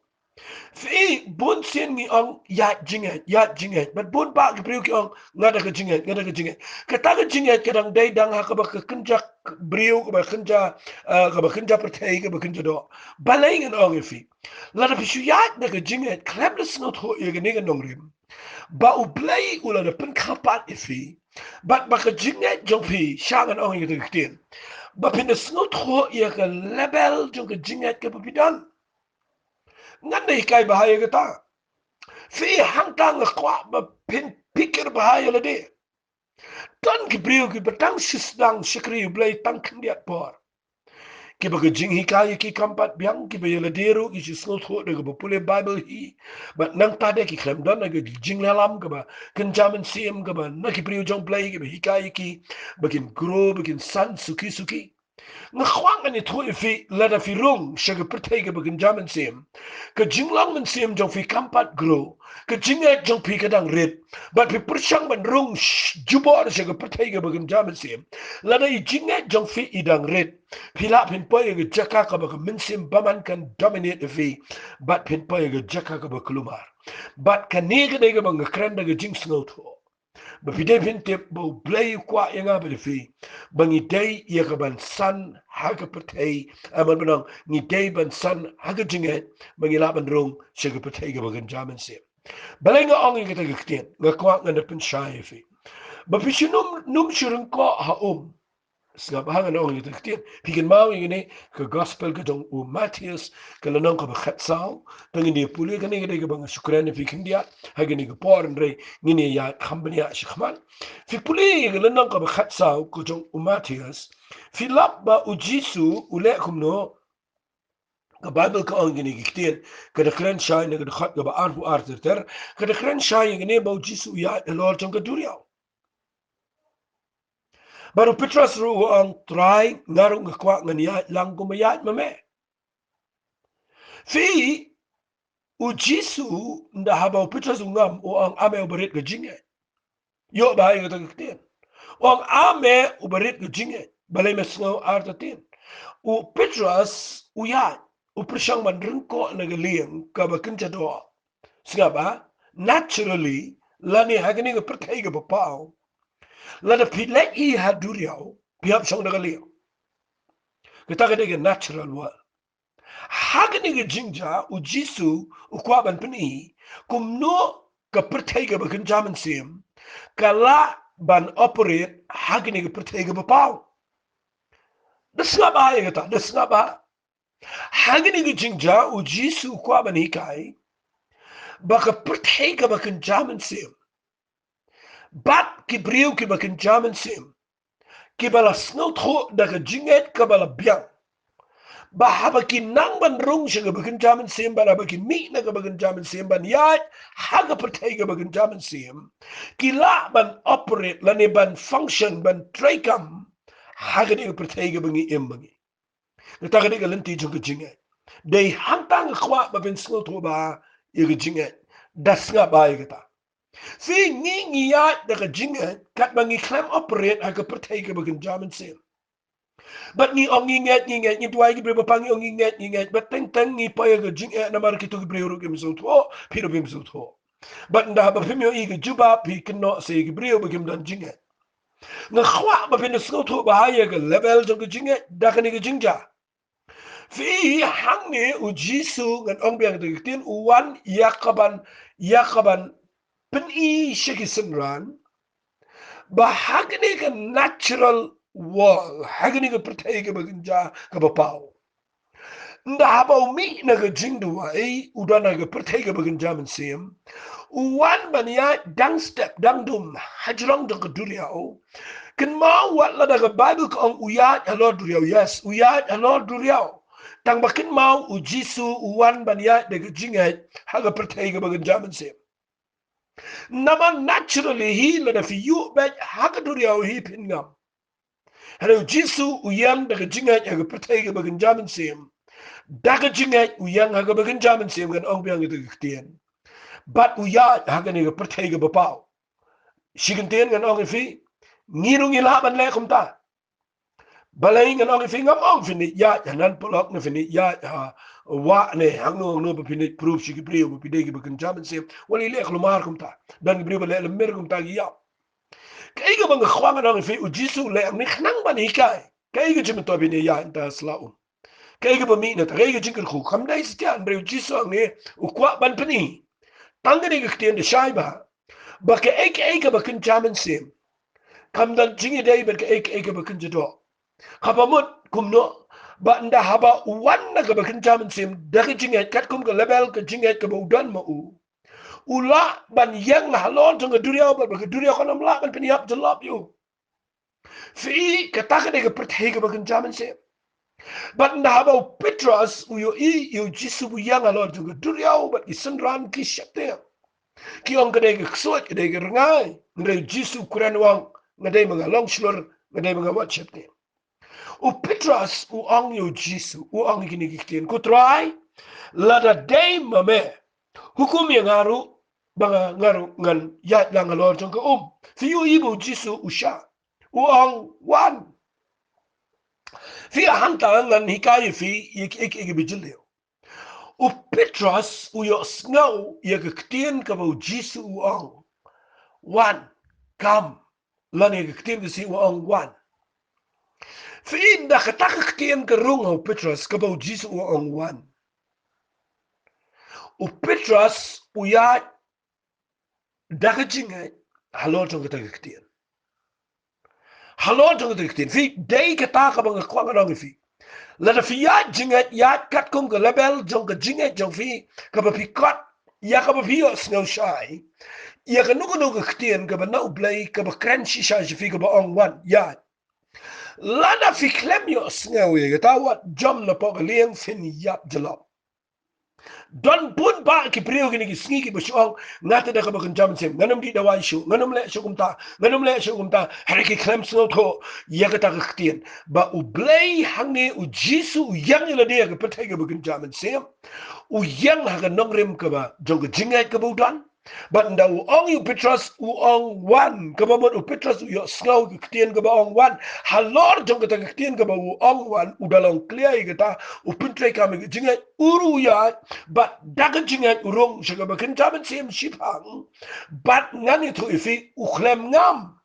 Phi, bun sien ngi ong ïaid jingngeit, ïaid jingngeit. Bad bun bah ki briew ki ong nga da ka jingngeit, nga da ka jingngeit. Kata ka jingngeit ka dang dei dang ha kaba ka kynja briew, kaba kynja, eh, kaba kynja pyrthei, kaba kynja doh. Balei ngan ong ïa phi? Lada phi shu ïaid da ka jingngeit khlem da sngewthuh ïa kane ka nongrim ba U Blei u la da pynkha pat ïa phi, bad ba ka jingngeit jong phi, sha ngan ong ïa kata ka ktien, ba phin da sngewthuh ïa ka level jong ka jingngeit kaba phi don. Ngan da hikai bha ïa kata. Phi, hangta nga kwah ba phin pyrkhat bha ïa lade. Don ki briew kiba tang shu sdang shakri U Blei tang khyndiat por, kiba ka jinghikai ïa ki kam pat biang, kiba ïa lade ruh ki shu sngewthuh da kaba pule Baibl hi. Bad nangta de ki khlem don ha ka jingïalam kaba kynja mynsiem kaba na ki briew jong U Blei kiba hikai ïa ki ba kin grow, ba kin san suki suki. Nga kwah ngan ïathuh ïa phi, lada phi rung sha ka pyrthei kaba kynja mynsiem, ka jinglong mynsiem jong phi kam pat grow, ka jingngeit jong phi ka dang rit. Bad phi pyrshang ban rung sh-, jubor sha ka pyrthei kaba kynja mynsiem, lada i jingngeit jong phi i dang rit, phi lah phin poi ha ka jaka kaba ka mynsiem bymman kan dominate ïa phi, bad phin poi ha ka jaka kaba kulmar. Bad kane ka dei kaba nga kren da ka jingsngewthuh. Ba phi dei phin tip ba U Blei u kwah ïa nga bad ïa phi ba ngi dei ïa ka ban san ha ka pyrthei, eh, ban ong ngi dei ban san ha ka jingngeit, ba ngi lah ban rung sha ka pyrthei kaba kynja mynsiem. Balei nga ong ïa kata ka ktien? Nga kwah ngan da pynshai ïa phi ba phi shu nym, nym shu ryngkoh ha um. Sngap ha ngan ong ïa kata ka ktien. Phi kynmaw ïa kane ka gospel ka jong u Mathaios, ka lynnong kaba khatsaw. Te ngin ïa pule, kane ka dei kaba nga shu kren ïa phi khyndiat ha kane ka por, hynrei ngin ïa ïaid kham bniah shakhmat. Phi pule ïa ka lynnong kaba khatsaw ka jong u Mathaios, phi lap ba u Jisu u leh kumno? Ka Baibl ka ong kine ki ktien, ka da kren shai na ka dkhot kaba arphew ar ter ter, ka da kren shai ïa kine ba u Jisu u ïaid halor jong ka duriaw. Bad u Petros ruh u ong, Trai, nga ruh nga kwah ngan ïaid lang kumba ïaid ma me. Phi, u Jisu, ynda haba u Petros u ngam, u ong, A me uba rit ka jingngeit. Ïoh ba ïa kata ka ktien. U ong, A me uba rit ka jingngeit. Balei me sngew artatien? U Petros u ïaid, u pyrshang ban ryngkoh na ka lieng kaba kynja doh. Sngap ba, naturally, lane ha kane ka pyrthei kaba paw, lada phi leit hi ha duriaw, phi hap shong da ka lieng. Kata ka dei ka natural world. Ha kane ka jingjia, u Jisu u kwah ban pyni kumno ka pyrthei kaba kynja mynsiem ka lah ban operate ha kane ka pyrthei kaba paw. Da sngap ba ïa kata, da sngap ba. Ha kane ka jingjia u Jisu u kwah ban hikai ba ka pyrthei kaba kynja mynsiem bad ki briew kiba kynja mynsiem, kiba la sngewthuh da ka jingngeit kaba la biang, ba haba ki nang ban rung sha kaba kynja mynsiem, ba haba ki mih na kaba kynja mynsiem ban ïaid ha ka pyrthei kaba kynja mynsiem, ki lah ban operate lane ban function, ban treikam ha kane ka pyrthei kaba ngi im ba ngi. Kata ka dei ka lynti jong ka jingngeit. Dei hangta nga kwah ba phin sngewthuh ba ïa ka jingngeit. Da sngap ba ïa kata. Phi, ngi ngi ïaid da ka jingngeit katba ngi khlem operate ha ka pyrthei kaba kynja mynsiem. Bad ngi ong ngi ngeit, ngi ngeit, ngi duwai ki briew ba pang, ngi ong ngi ngeit, ngi ngeit, bad teng teng ngi poi ha ka jingeh namar kito ki briew ruh kim sngewthuh, phi ruh phim sngewthuh. Bad ynda haba phim ïohi ka jubab, phi kynnoh sa ïa ki briew ba kim don jingngeit. Nga kwah ba phin sngewthuh ba ha ïa ka level jong ka jingngeit da kane ka jingjia. Phi, hangne u Jisu, ngan ong biang kata ka ktien, u wan ïa kaban, ïa kaban pyni sha ki synran ba ha kane ka natural world, ha kane ka pyrthei kaba kynja kaba paw, ynda haba u mih na ka jingduwai, u don ha ka pyrthei kaba kynja mynsiem, u wan ban ïaid dang step dang dum ha jrong jong ka duriaw. Kynmaw, wat lada ka Baibl ka ong u ïaid halor duriaw, yes, u ïaid halor duriaw, tang ba kynmaw, u Jisu u wan ban ïaid da ka jingngeit ha ka pyrthei kaba kynja mynsiem. Namar naturally hi, lada phi ïuh beit ha ka duriaw hi phin ngam. Hynrei u Jisu u ïeng da ka jingngeit ha ka pyrthei kaba kynja mynsiem. Da ka jingngeit u ïeng ha kaba kynja mynsiem, ngan ong biang kata ka ktien. Bad u ïaid ha kane ka pyrthei kaba paw. Shi kyntien ngan ong ïa phi, ngi ruh ngi lah ban leh kumta. Balei ngan ong ïa phi, ngam ong phin ïaid ha Nan Polok, ne phin ïaid ha wah ne hangno hangno ba phin proof sha ki briew ba phi dei kiba kynja mynsiem. Wat leh kulmar kumta. Don ki briew ba leh lemmer kumta ki ïap. Kaei kaba nga kwah ngan ong ïa phi, u Jisu u leh hangne khnang ban hikai. Kaei ka jingmyntoi ba phin ïaid hangta sla um. Kaei kaba mih na kata, kaei ka jingkyrkhu, kam dei satia, hynrei u Jisu hangne u kwah ban pyni. Tang kane ka ktien da shai ba, ba kaei kaei kaba kynja mynsiem kam don jingïadei bad kaei kaei kaba kynja doh. Kaba mut kumno? Ba ynda haba u wan na kaba kynja mynsiem da ka jingngeit, katkum ka level ka jingngeit kaba u don ma u, u lah ban ïeng halor jong ka duriaw bad ba ka duriaw kan ym lah ban pynïap jyllop ïa u. Phi, kata ka dei ka pyrthei kaba kynja mynsiem. Bad ynda haba u Petros u ïohi ïa u Jisu u ïeng halor jong ka duriaw bad ki synran ki sheptieng, ki ong ka dei ka ksuid, ka dei ka rngai. Hynrei u Jisu u kren u ong, nga dei ma nga long shlur, nga dei ma nga wat sheptieng. U Petros u ong ïa u Jisu, u ong ïa kine ki ktien, ko Trai, lada dei ma me, hukum ïa nga ruh ba nga, nga ruh ngan ïaid lang halor jong ka um. Phi ïohi ba u Jisu u shah, u ong wan. Phi, hangta ngan hikai ïa phi ïa kiei kiei kiba jylliew. U Petros u ïohsngew ïa ka ktien kaba u Jisu u ong, wan, kam. Lane ka ktien ka Khasi u ong wan. Phi, ynda kata ka ktien ka rung ha u Petros kaba u Jisu u ong wan, u Petros u ïaid da ka jingngeit halor jong kata ka ktien. Halor jong kata ka ktien. Phi, dei kata kaba nga kwah ngan ong ïa phi. Lada phi ïaid jingngeit, ïaid katkum ka level jong ka jingngeit jong phi kaba phi kot, ïa kaba phi ïohsngew shai, ïa kano kano ka ktien kaba na u Blei kaba kren shisha sha phi kaba ong wan, ïaid. Lada phi khlem ïohsngew ïa kata, wat jam na pok liang, phin ïap jyllop. Don bun bah ki briew kine ki sngi kiba shu ong, nga te da kaba kynja mynsiem, ngan ym dih dawai shuh, ngan ym leh shuh kumta, ngan ym leh shuh kumta, hynrei ki khlem sngewthuh ïa kata ka ktien ba U Blei hangne, U Jisu u ïeng ïa lade ha ka pyrthei kaba kynja mynsiem. U ïeng ha ka nongrim kaba jong ka jingngeit kaba u don. Bad ynda u ong ïa u Petros, u ong wan, kaba mut u Petros u ïohsngew ka ktien kaba ong wan. Halor jong kata ka ktien kaba u ong wan, u da long clear ïa kata, u pyntreikam ïa ka jingngeit, u ruh u ïaid, bad da ka jingngeit u rung sha kaba kynja mynsiem shiphang. Bad ngan ïathuh ïa phi, u khlem ngam.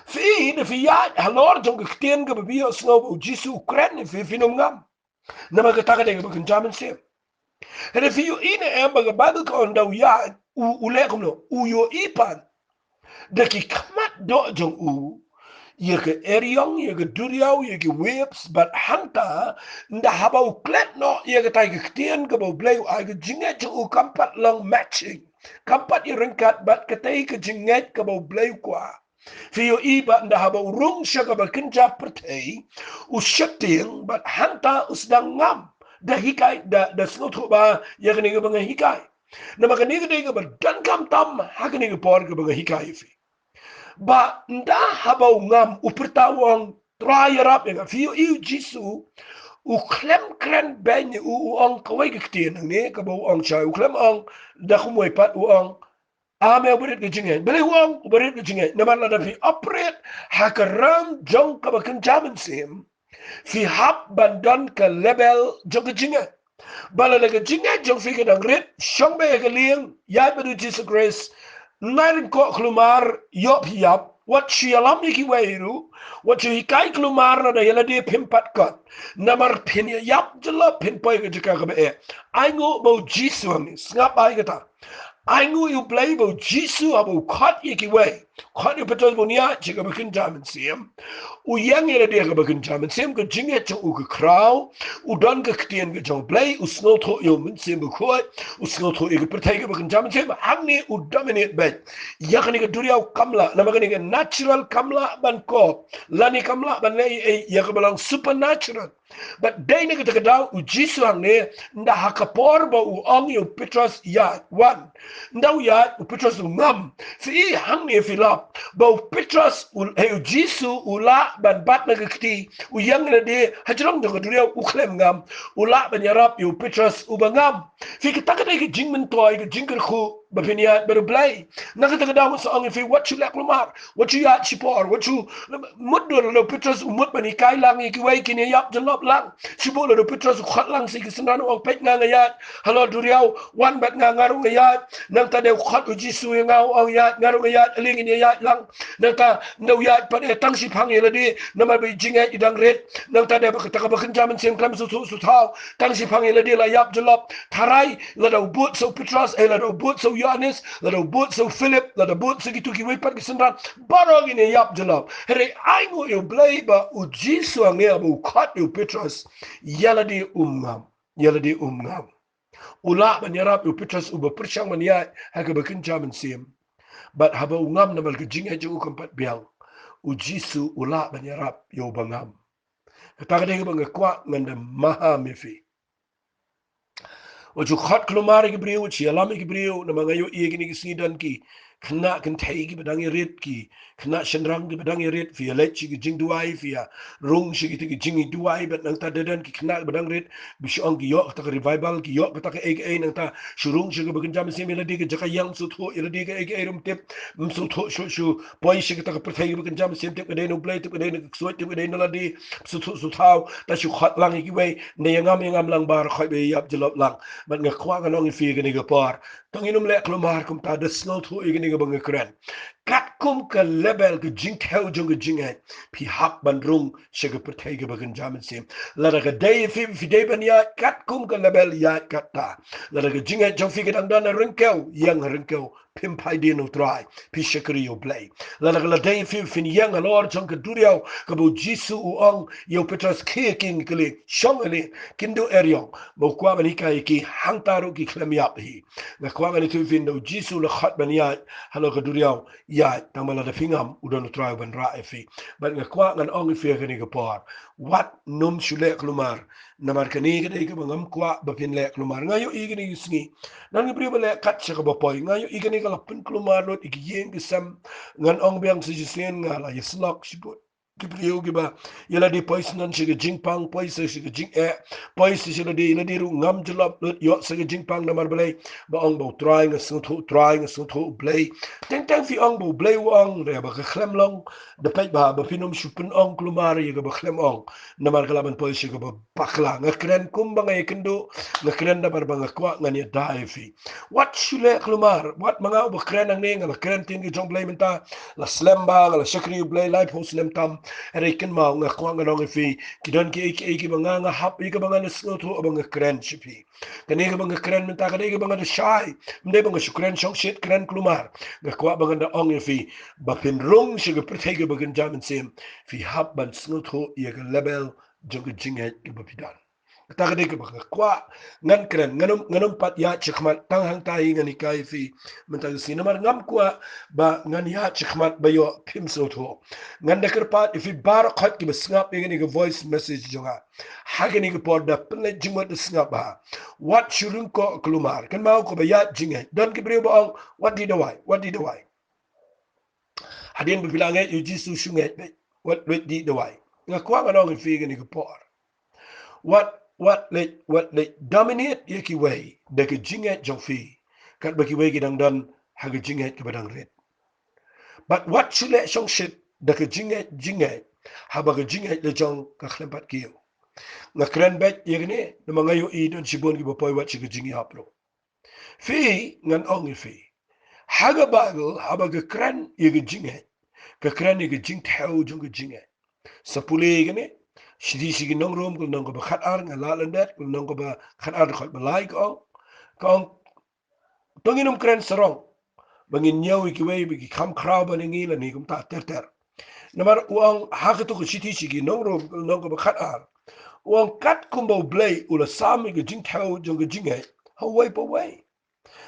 Phi, da phi ïaid halor jong ka ktien kaba phi ïohsngew ba U Jisu u kren ïa phi, phin ym ngam. Namar kata ka dei kaba kynja mynsiem. Hynrei phi ïohi ne em ba ka Baibl ka ong ynda u ïaid, u, u leh kumno, u ïohi pat da ki khmat doh jong u ïa ka eriong, ïa ka duriaw, ïa ki waves, bad hangta, ynda haba u klet noh ïa katai ka ktien kaba U Blei u ai, ka jingngeit jong u kam pat long matching, kam pat ïaryngkat bad katai ka jingngeit kaba U Blei u kwah. Phi ïohi ba ynda haba u rung sha kaba kynja pyrthei, u sheptieng, bad hangta u sdang ngam. Da hikai, da, da sngewthuh ba ïa kane kaba nga hikai. Namar kane ka dei kaba donkam tam ha kane ka por kaba nga hikai ïa phi. Ba ynda haba u ngam, u pyrta u ong, Trai ïarap ïa nga. Phi ïohi, U Jisu u khlem kren beiñ, u, u ong kawei ka ktien hangne kaba u ong shai, u khlem ong da kumwei pat, u ong, A me uba rit ka jingngeit. Balei u ong uba rit ka jingngeit? Namar lada phi operate ha ka ram jong kaba kynja mynsiem, phi hap ban don ka level jong ka jingngeit. Ba lada ka jingngeit jong phi ka dang rit, shong beit ha ka lieng, ïaid bad U Jisu Khrist, nai ryngkoh khlumar, ïoh phi ïap, wat shu ïalam ïa kiwei ruh, wat shu hikai khlumar, lada ïa lade phim pat kot. Namar phin ïa ïap jyllop, phin poi ka jaka kaba eh. Ainguh ba U Jisu hangne, sngap bha ïa kata. Ainguh ïa U Blei ba U Jisu haba u khot ïa kiwei, khot ïa u Petros ba un ïaid sha kaba kynja mynsiem, u ïeng ïa lade ha kaba kynja mynsiem, ka jingngeit jong u ka khraw, u don ka ktien ka jong U Blei, u sngewthuh ïa U Mynsiem Bakhuid, u sngewthuh ïa ka pyrthei kaba kynja mynsiem, hangne u dominate beit. Ïa kane ka duriaw kam lah, namar kane ka natural kam lah ban kop, lane kam lah ban leh ei ei, ïa kaba long supernatural. Bad dei na kata ka daw U Jisu hangne, ynda ha ka por ba u ong ïa u Petros ïaid, wan. Ynda u ïaid, u Petros u ngam. Phi i hangne phi lap ba u Petros u, hei, U Jisu u lah ban bat na ka kti, u ïeng ïa lade ha jrong jong ka duriaw, u khlem ngam. U lah ban ïarap ïa u Petros uba ngam. Phi, kata ka dei ka jingmyntoi, ka jingkyrkhu ba phin ïaid bad U Blei. Na kata ka daw nga sa ong ïa phi, wat shu leh khlumar, wat shu ïaid shipor, wat shu mut. Dur lada u Petros u mut ban hikai lang ïa kiwei, kin ïa ïap jyllop lang. Shu bun lada u Petros u khot lang sha ki synran, u ong, peit, nga nga ïaid halor duriaw, wan bad nga, nga ruh nga ïaid. Nangta dei u khot U Jisu ïa nga, u ong, ïaid, nga ruh nga ïaid, ale ngin ïa ïaid lang. Nangta ynda u ïaid pat, eh, tang shiphang ïa lade, namar ba i jingngeit i dang rit. Nangta dei ba kata kaba kynja mynsiem khlem sngewthuh sngewthaw, tang shiphang ïa lade la ïap jyllop. Tharai lada u bud sha u Petros, eh, lada u bud sha u Ïoannis, lada u bud sha u Philip, lada bud sha kito kiwei pat ki synran, baroh ngin ïa ïap jyllop. Hynrei ainguh ïa U Blei ba U Jisu hangne haba u khot ïa u Petros, ïa lade um ngam, ïa lade um ngam. U lah ban ïarap ïa u Petros uba pyrshang ban ïaid ha kaba kynja mynsiem. Bad haba u ngam namar ka jingngeit jong u kam pat biang, U Jisu u lah ban ïarap ïa uba ngam. Kata ka dei kaba nga kwah ngan da maham ïa phi. Wat shu khot khlumar ïa ki briew, wat shu ïalam ïa ki briew, namar nga ïohi ïa kine ki sngi don ki khynnah kynthei kiba dang ïarit, ki khynnah shynrang kiba dang ïarit, phi ïa leit sha ki jingduwai, phi ïa rung sha kita ki jingduwai, bad nangta da don ki khynnah kiba dang rit, ba shu ong ki ïoh kata ka revival, ki ïoh kata kaei kaei, nangta shu rung sha kaba kynja mynsiem, ïa lade ka jaka ïeng, sngewthuh, ïa lade kaei kaei ruh ym tip, ym sngewthuh shuh shuh, poi sha kata ka pyrthei kaba kynja mynsiem, tip ka dei na U Blei, tip ka dei na ka ksuid, tip ka dei na lade, sngewthuh sngewthaw, ta shu khot lang ïa kiwei, nda ïa ngam ïa ngam lang, baroh khoit ba ïa ïap jyllop lang. Bad nga kwah ngan ong ïa phi kane ka por, to ngin ym leh khlumar kumta, da sngewthuh ïa kane kaba nga kren. Katkum ka level ka jingthew jong ka jingngeit, phi hap ban rung sha ka pyrthei kaba kynja mynsiem. Lada ka dei ïa phi, phi dei ban ïaid katkum ka level, ïaid katta. Lada ka jingngeit jong phi ka dang don ha ryngkew, ïeng ha ryngkew. phim phai dien na u Trai, phi shakri ïa u Blei. Lada ka la dei phi phin ïeng halor jong ka duriaw, kaba u Jisu u ong ïa u Petros, khie ïa ki, nga kylli, shong hangne, kin duh eriong, ba u kwah ban hikai ïa ki, hangta ruh ki khlem ïap hi. Nga kwah ngan ïathuh ïa phi, hynda u Jisu u la khot ban ïaid halor ka duriaw, ïaid, tang ba lada phi ngam, u don u Trai uban rah ïa phi. Bad nga kwah ngan ong ïa phi ha kane ka por, wat nym shu leh kulmar. Namar kane ka dei kaba ngam kwah ba phin leh kulmar. Nga ïohi kane ka sngi, don ki briew ba leh kat sha kaba poi. Nga ïohi kane ka la pynkulmar lut ïa ki ïing ki sem. Ngan ong biang sa shisien, nga la ïasyllok shibun ki briew kiba ïa lade poi syndon sha ka jingpang, poi sa sha ka jingeh, poi sa sha lade, ïa lade ruh ngam jyllop lut ïoh sa ka jingpang. Namar balei? Ba ong ba u Trai nga sngewthuh, u Trai nga sngewthuh, u Blei. Teng teng phi ong ba u Blei u ong, re ba ka khlem long. Da peit bha ba phin ym shu pynong kulmar ïa kaba khlem ong. Namar ka lah ban poi sha kaba bakla. Nga kren kumba nga ïakynduh, nga kren namar ba nga kwah ngan ïada ïa phi. Wat shu leh kulmar, wat ma nga uba kren hangne, nga la kren ktien ka jong u Blei mynta, la slem bha, nga la shakri ïa u Blei laiphew snem tam. Hynrei kynmaw, nga kwah ngan ong ïa phi, ki don kiei kiei kiba nga, nga hap ïa kaba ngan sngewthuh ba nga kren sha phi. Kane kaba nga kren mynta ka dei kaba nga da shai. Ym dei ba nga shu kren shongshit, kren kulmar. Nga kwah ba ngan da ong ïa phi, ba phin rung sha ka pyrthei kaba kynja mynsiem, phi hap ban sngewthuh ïa ka level jong ka jingngeit kaba phi don. Kata ka dei kaba nga kwah ngan kren. Ngan ym, ngan ym pat ïaid shakhmat, tang hangta hi ngan hikai ïa phi mynta ka sngi. Namar ngam kwah ba ngan ïaid shakhmat ba ïoh phim sngewthuh. Ngan da kyrpad ïa phi baroh khoit kiba sngap ïa kane ka voice message jong nga ha kane ka por, da pynleit jingmut, da sngap bha. Wat shu lyngkot kulmar. Kynmaw, kaba ïaid jingngeit, don ki briew ba ong, wat dih dawai, wat dih dawai. Hadien ba phi la ngeit ïa u Jisu, shu ngeit beit. Wat leit dih dawai. Nga kwah ngan ong ïa phi kane ka por, wat, wat leit, wat leit dominate ïa kiwei da ka jingngeit jong phi, katba kiwei ki dang don ha ka jingngeit kaba dang rit. Bad wat shu leh shongshit da ka jingngeit, jingngeit, haba ka jingngeit la jong ka khlem pat kiew. Nga kren beit ïa kane namar nga ïohi don shibun kiba poi wat sha ka jingïap ruh. Phi, ngan ong ïa phi, ha ka Baibl, haba ka kren ïa ka jingngeit, ka kren ïa ka jingthew jong ka jingngeit. Sa pule ïa kane, shithi sha ki Nong Rom, ka lynnong kaba khatar, nga lah lyndet, ka lynnong kaba khatar, dkhot ba lai, ka ong, ka ong, to ngin ym kren sarong ba ngin ñiew ïa kiwei ba ki kham khraw ban ïa ngi lane kumta ter ter. Namar u ong ha kato ka shithi sha ki Nong Rom, ka lynnong kaba khatar, u ong, katkum ba u Blei u la sam ïa ka jingthew jong ka jingngeit ha uwei pa uwei.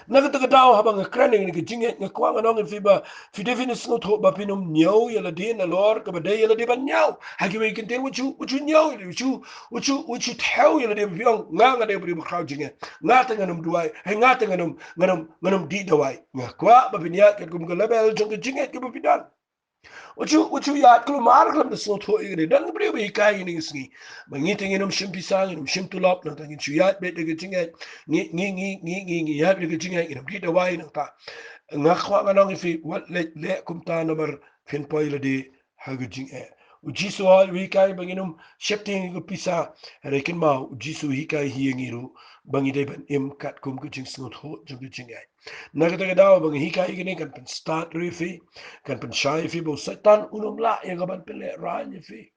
Na kata ka daw, haba nga kren ïa kane ka jingngeit, nga kwah ngan ong ïa phi ba phi dei phin sngewthuh ba phin ym ñiew ïa lade nalor kaba dei ïa lade ban ñiew. Ha kiwei ki kyntien, wat shu, wat shu ñiew, wat shu, wat shu, wat shu thew ïa lade ba phi ong, nga, nga dei u briew ba khraw jingngeit, nga te ngan ym duwai, hei, nga te ngan ym, ngan ym, ngan ym dih dawai. Nga kwah ba phin ïaid katkum ka level jong ka jingngeit kaba phi don. Wat shu, wat shu ïaid kulmar khlem da sngewthuh ïa kane. Don ki briew ba hikai ïa kane ka sngi ba ngi te ngin ym shim pisa, ngin ym shim tulop, nangta ngin shu ïaid beit da ka jingngeit. Ngi, ngi, ngi, ngi, ngi, ngi ïaid da ka jingngeit, ngin ym dih dawai nangta. Nga kwah ngan ong ïa phi, wat leh, leh kumta namar phin poi lade ha ka jingeh. U Jisu u hikai ba ngin ym sheptieng ïa ka pisa. Hynrei kynmaw, u Jisu u hikai hi ïa ngi ruh ba ngi dei ban im katkum ka jingsngewthuh jong ka jingngeit. Na kata ka daw ba nga hikai ïa kane, kan pynstad ruh ïa phi, kan pynshai ïa phi ba u Soitan un ym lah ïa ka ban pynlehraiñ ïa phi.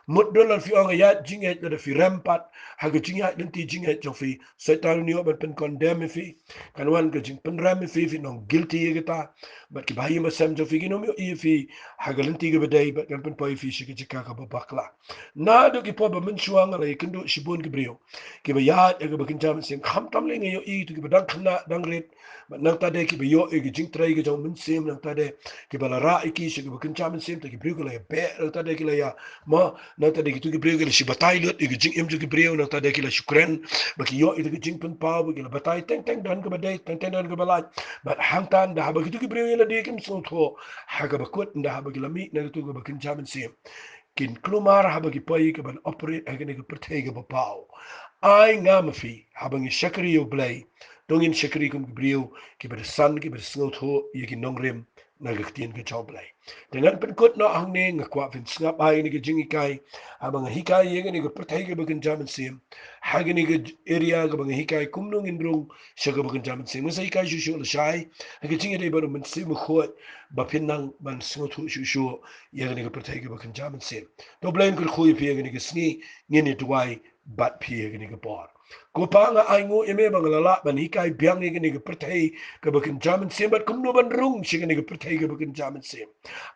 Mutdur lada phi ong ïaid jingngeit, lada phi rem pat ha ka jingïaid lynti jingngeit jong phi, Soitan un ïoh ban pynkondem ïa phi. Kan wan ka jingpynrem ïa phi, phin ong guilty ïa kata. Bad ki bahaïing bahasem jong phi kin ym ïohi ïa phi ha ka lynti kaba dei, bad kan pynpoi ïa phi sha ka jaka kaba bakla. Naduh ki por ba mynshuwa nga la ïakynduh shibun ki briew kiba ïaid ïa kaba kynja mynsiem, khamtam lei nga ïohi ïa kito kiba dang khynnah dang rit. Bad nangta de kiba ïoh ïa ka jingtrei ka jong mynsiem, nangta de kiba la rah ïa ki sha kaba kynja mynsiem, te ki briew ki la ïabeh, nangta de ki la ïa, mo, nangta de kito ki briew ki la shu batai lut ïa ka jingim jong ki briew, nangta de ki la shu kren ba ki ïoh ïa ka jingpynpaw, ba ki la batai, teng teng don kaba dei, teng teng don kaba lait. Bad hangta ynda haba kito ki briew ïa lade kim sngewthuh ha kaba kut, ynda haba ki la mih na kito kaba kynja mynsiem, kin kulmar haba ki poi ka ban operate ha kane ka pyrthei kaba paw. Ai nga ma phi, haba ngi shakri ïa u Blei, to ngin shakri kum ki briew kiba da san, kiba da sngewthuh ïa ki nongrim na ka ktien ka jong u Blei. Te ngan pynkut noh hangne, nga kwah phin sngap ïa kane ka jinghikai, haba nga hikai ïa kane ka pyrthei kaba kynja mynsiem, ha kane ka area kaba nga hikai kumno ngin rung sha kaba kynja mynsiem. Nga sa hikai shuh shuh lashai ha ka jingïadei bad u Mynsiem Bakhuid ba phin nang ban sngewthuh shuh shuh ïa kane ka pyrthei kaba kynja mynsiem. To U Blei un kyrkhu ïa phi ïa kane ka sngi, ngin ïa duwai bad phi ïa kane ka por. Ko Pa, nga ainguh ïa me ba nga la lah ban hikai biang ïa kane ka pyrthei kaba kynja mynsiem bad kumno ban rung sha kane ka pyrthei kaba kynja mynsiem.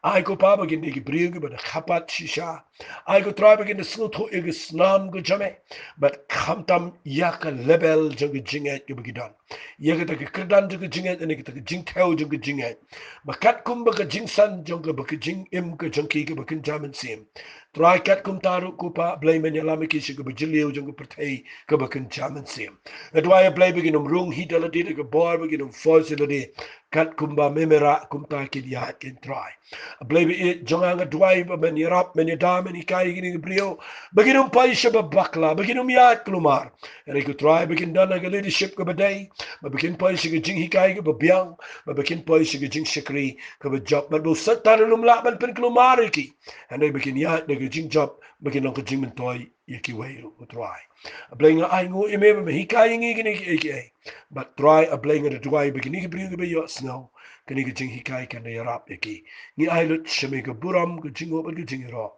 Ai ko Pa ba kine ki briew kiba da khapat shisha, ai ko Trai ba kin da sngewthuh ïa ka snam ka jong me bad khamtam ïa ka level jong ka jingngeit kaba ki don, ïa kata ka kyrdan jong ka jingngeit ne kata ka jingthew jong ka jingngeit, ba katkum ba ka jingsan jong ka, ba ka jingim ka jong ki kaba kynja mynsiem, Trai, katkum ta ruh ko Pa, Blei, men ïalam ïa ki sha kaba jylliew jong ka pyrthei kaba kynja mynsiem. Nga duwai A Blei ba kin ym rung hi da lade da ka bor ba kin ym force lade, katkum ba me me rah kumta kin ïaid kin Trai. A Blei ba ïeit jong nga, nga duwai ba men ïarap, men ïada, men hikai ïa kine ki briew ba kin ym poi sha ba bakla, ba kin ym ïaid kulmar. Hynrei ko Trai ba kin don ha ka leadership kaba dei, ba ba kin poi sha ka jinghikai kaba biang, ba ba kin poi sha ka jingshakri kaba jop, bad ba u Soitan un ym lah ban pynkulmar ïa ki. Hynrei ba kin ïaid da ka jingjop, ba kin long ka jingmyntoi ïa kiwei ruh ko Trai. A Blei, nga ainguh ïa me ba me hikai ïa ngi kine kiei kiei. Bad Trai A Blei, nga da duwai ba kine ki briew kiba ïohsngew kane ka jinghikai kan da ïarap ïa ki. Ngi ai lut sha me ka burom, ka jingnguh bad ka jingïaroh.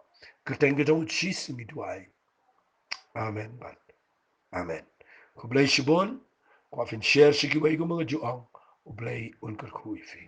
Kyrteng ka jong U Jisu ngi duwai. Amen bad amen. Khublei shibun. Kwah phin share sha kiwei kumba nga ju ong. U Blei un kyrkhu ïa phi.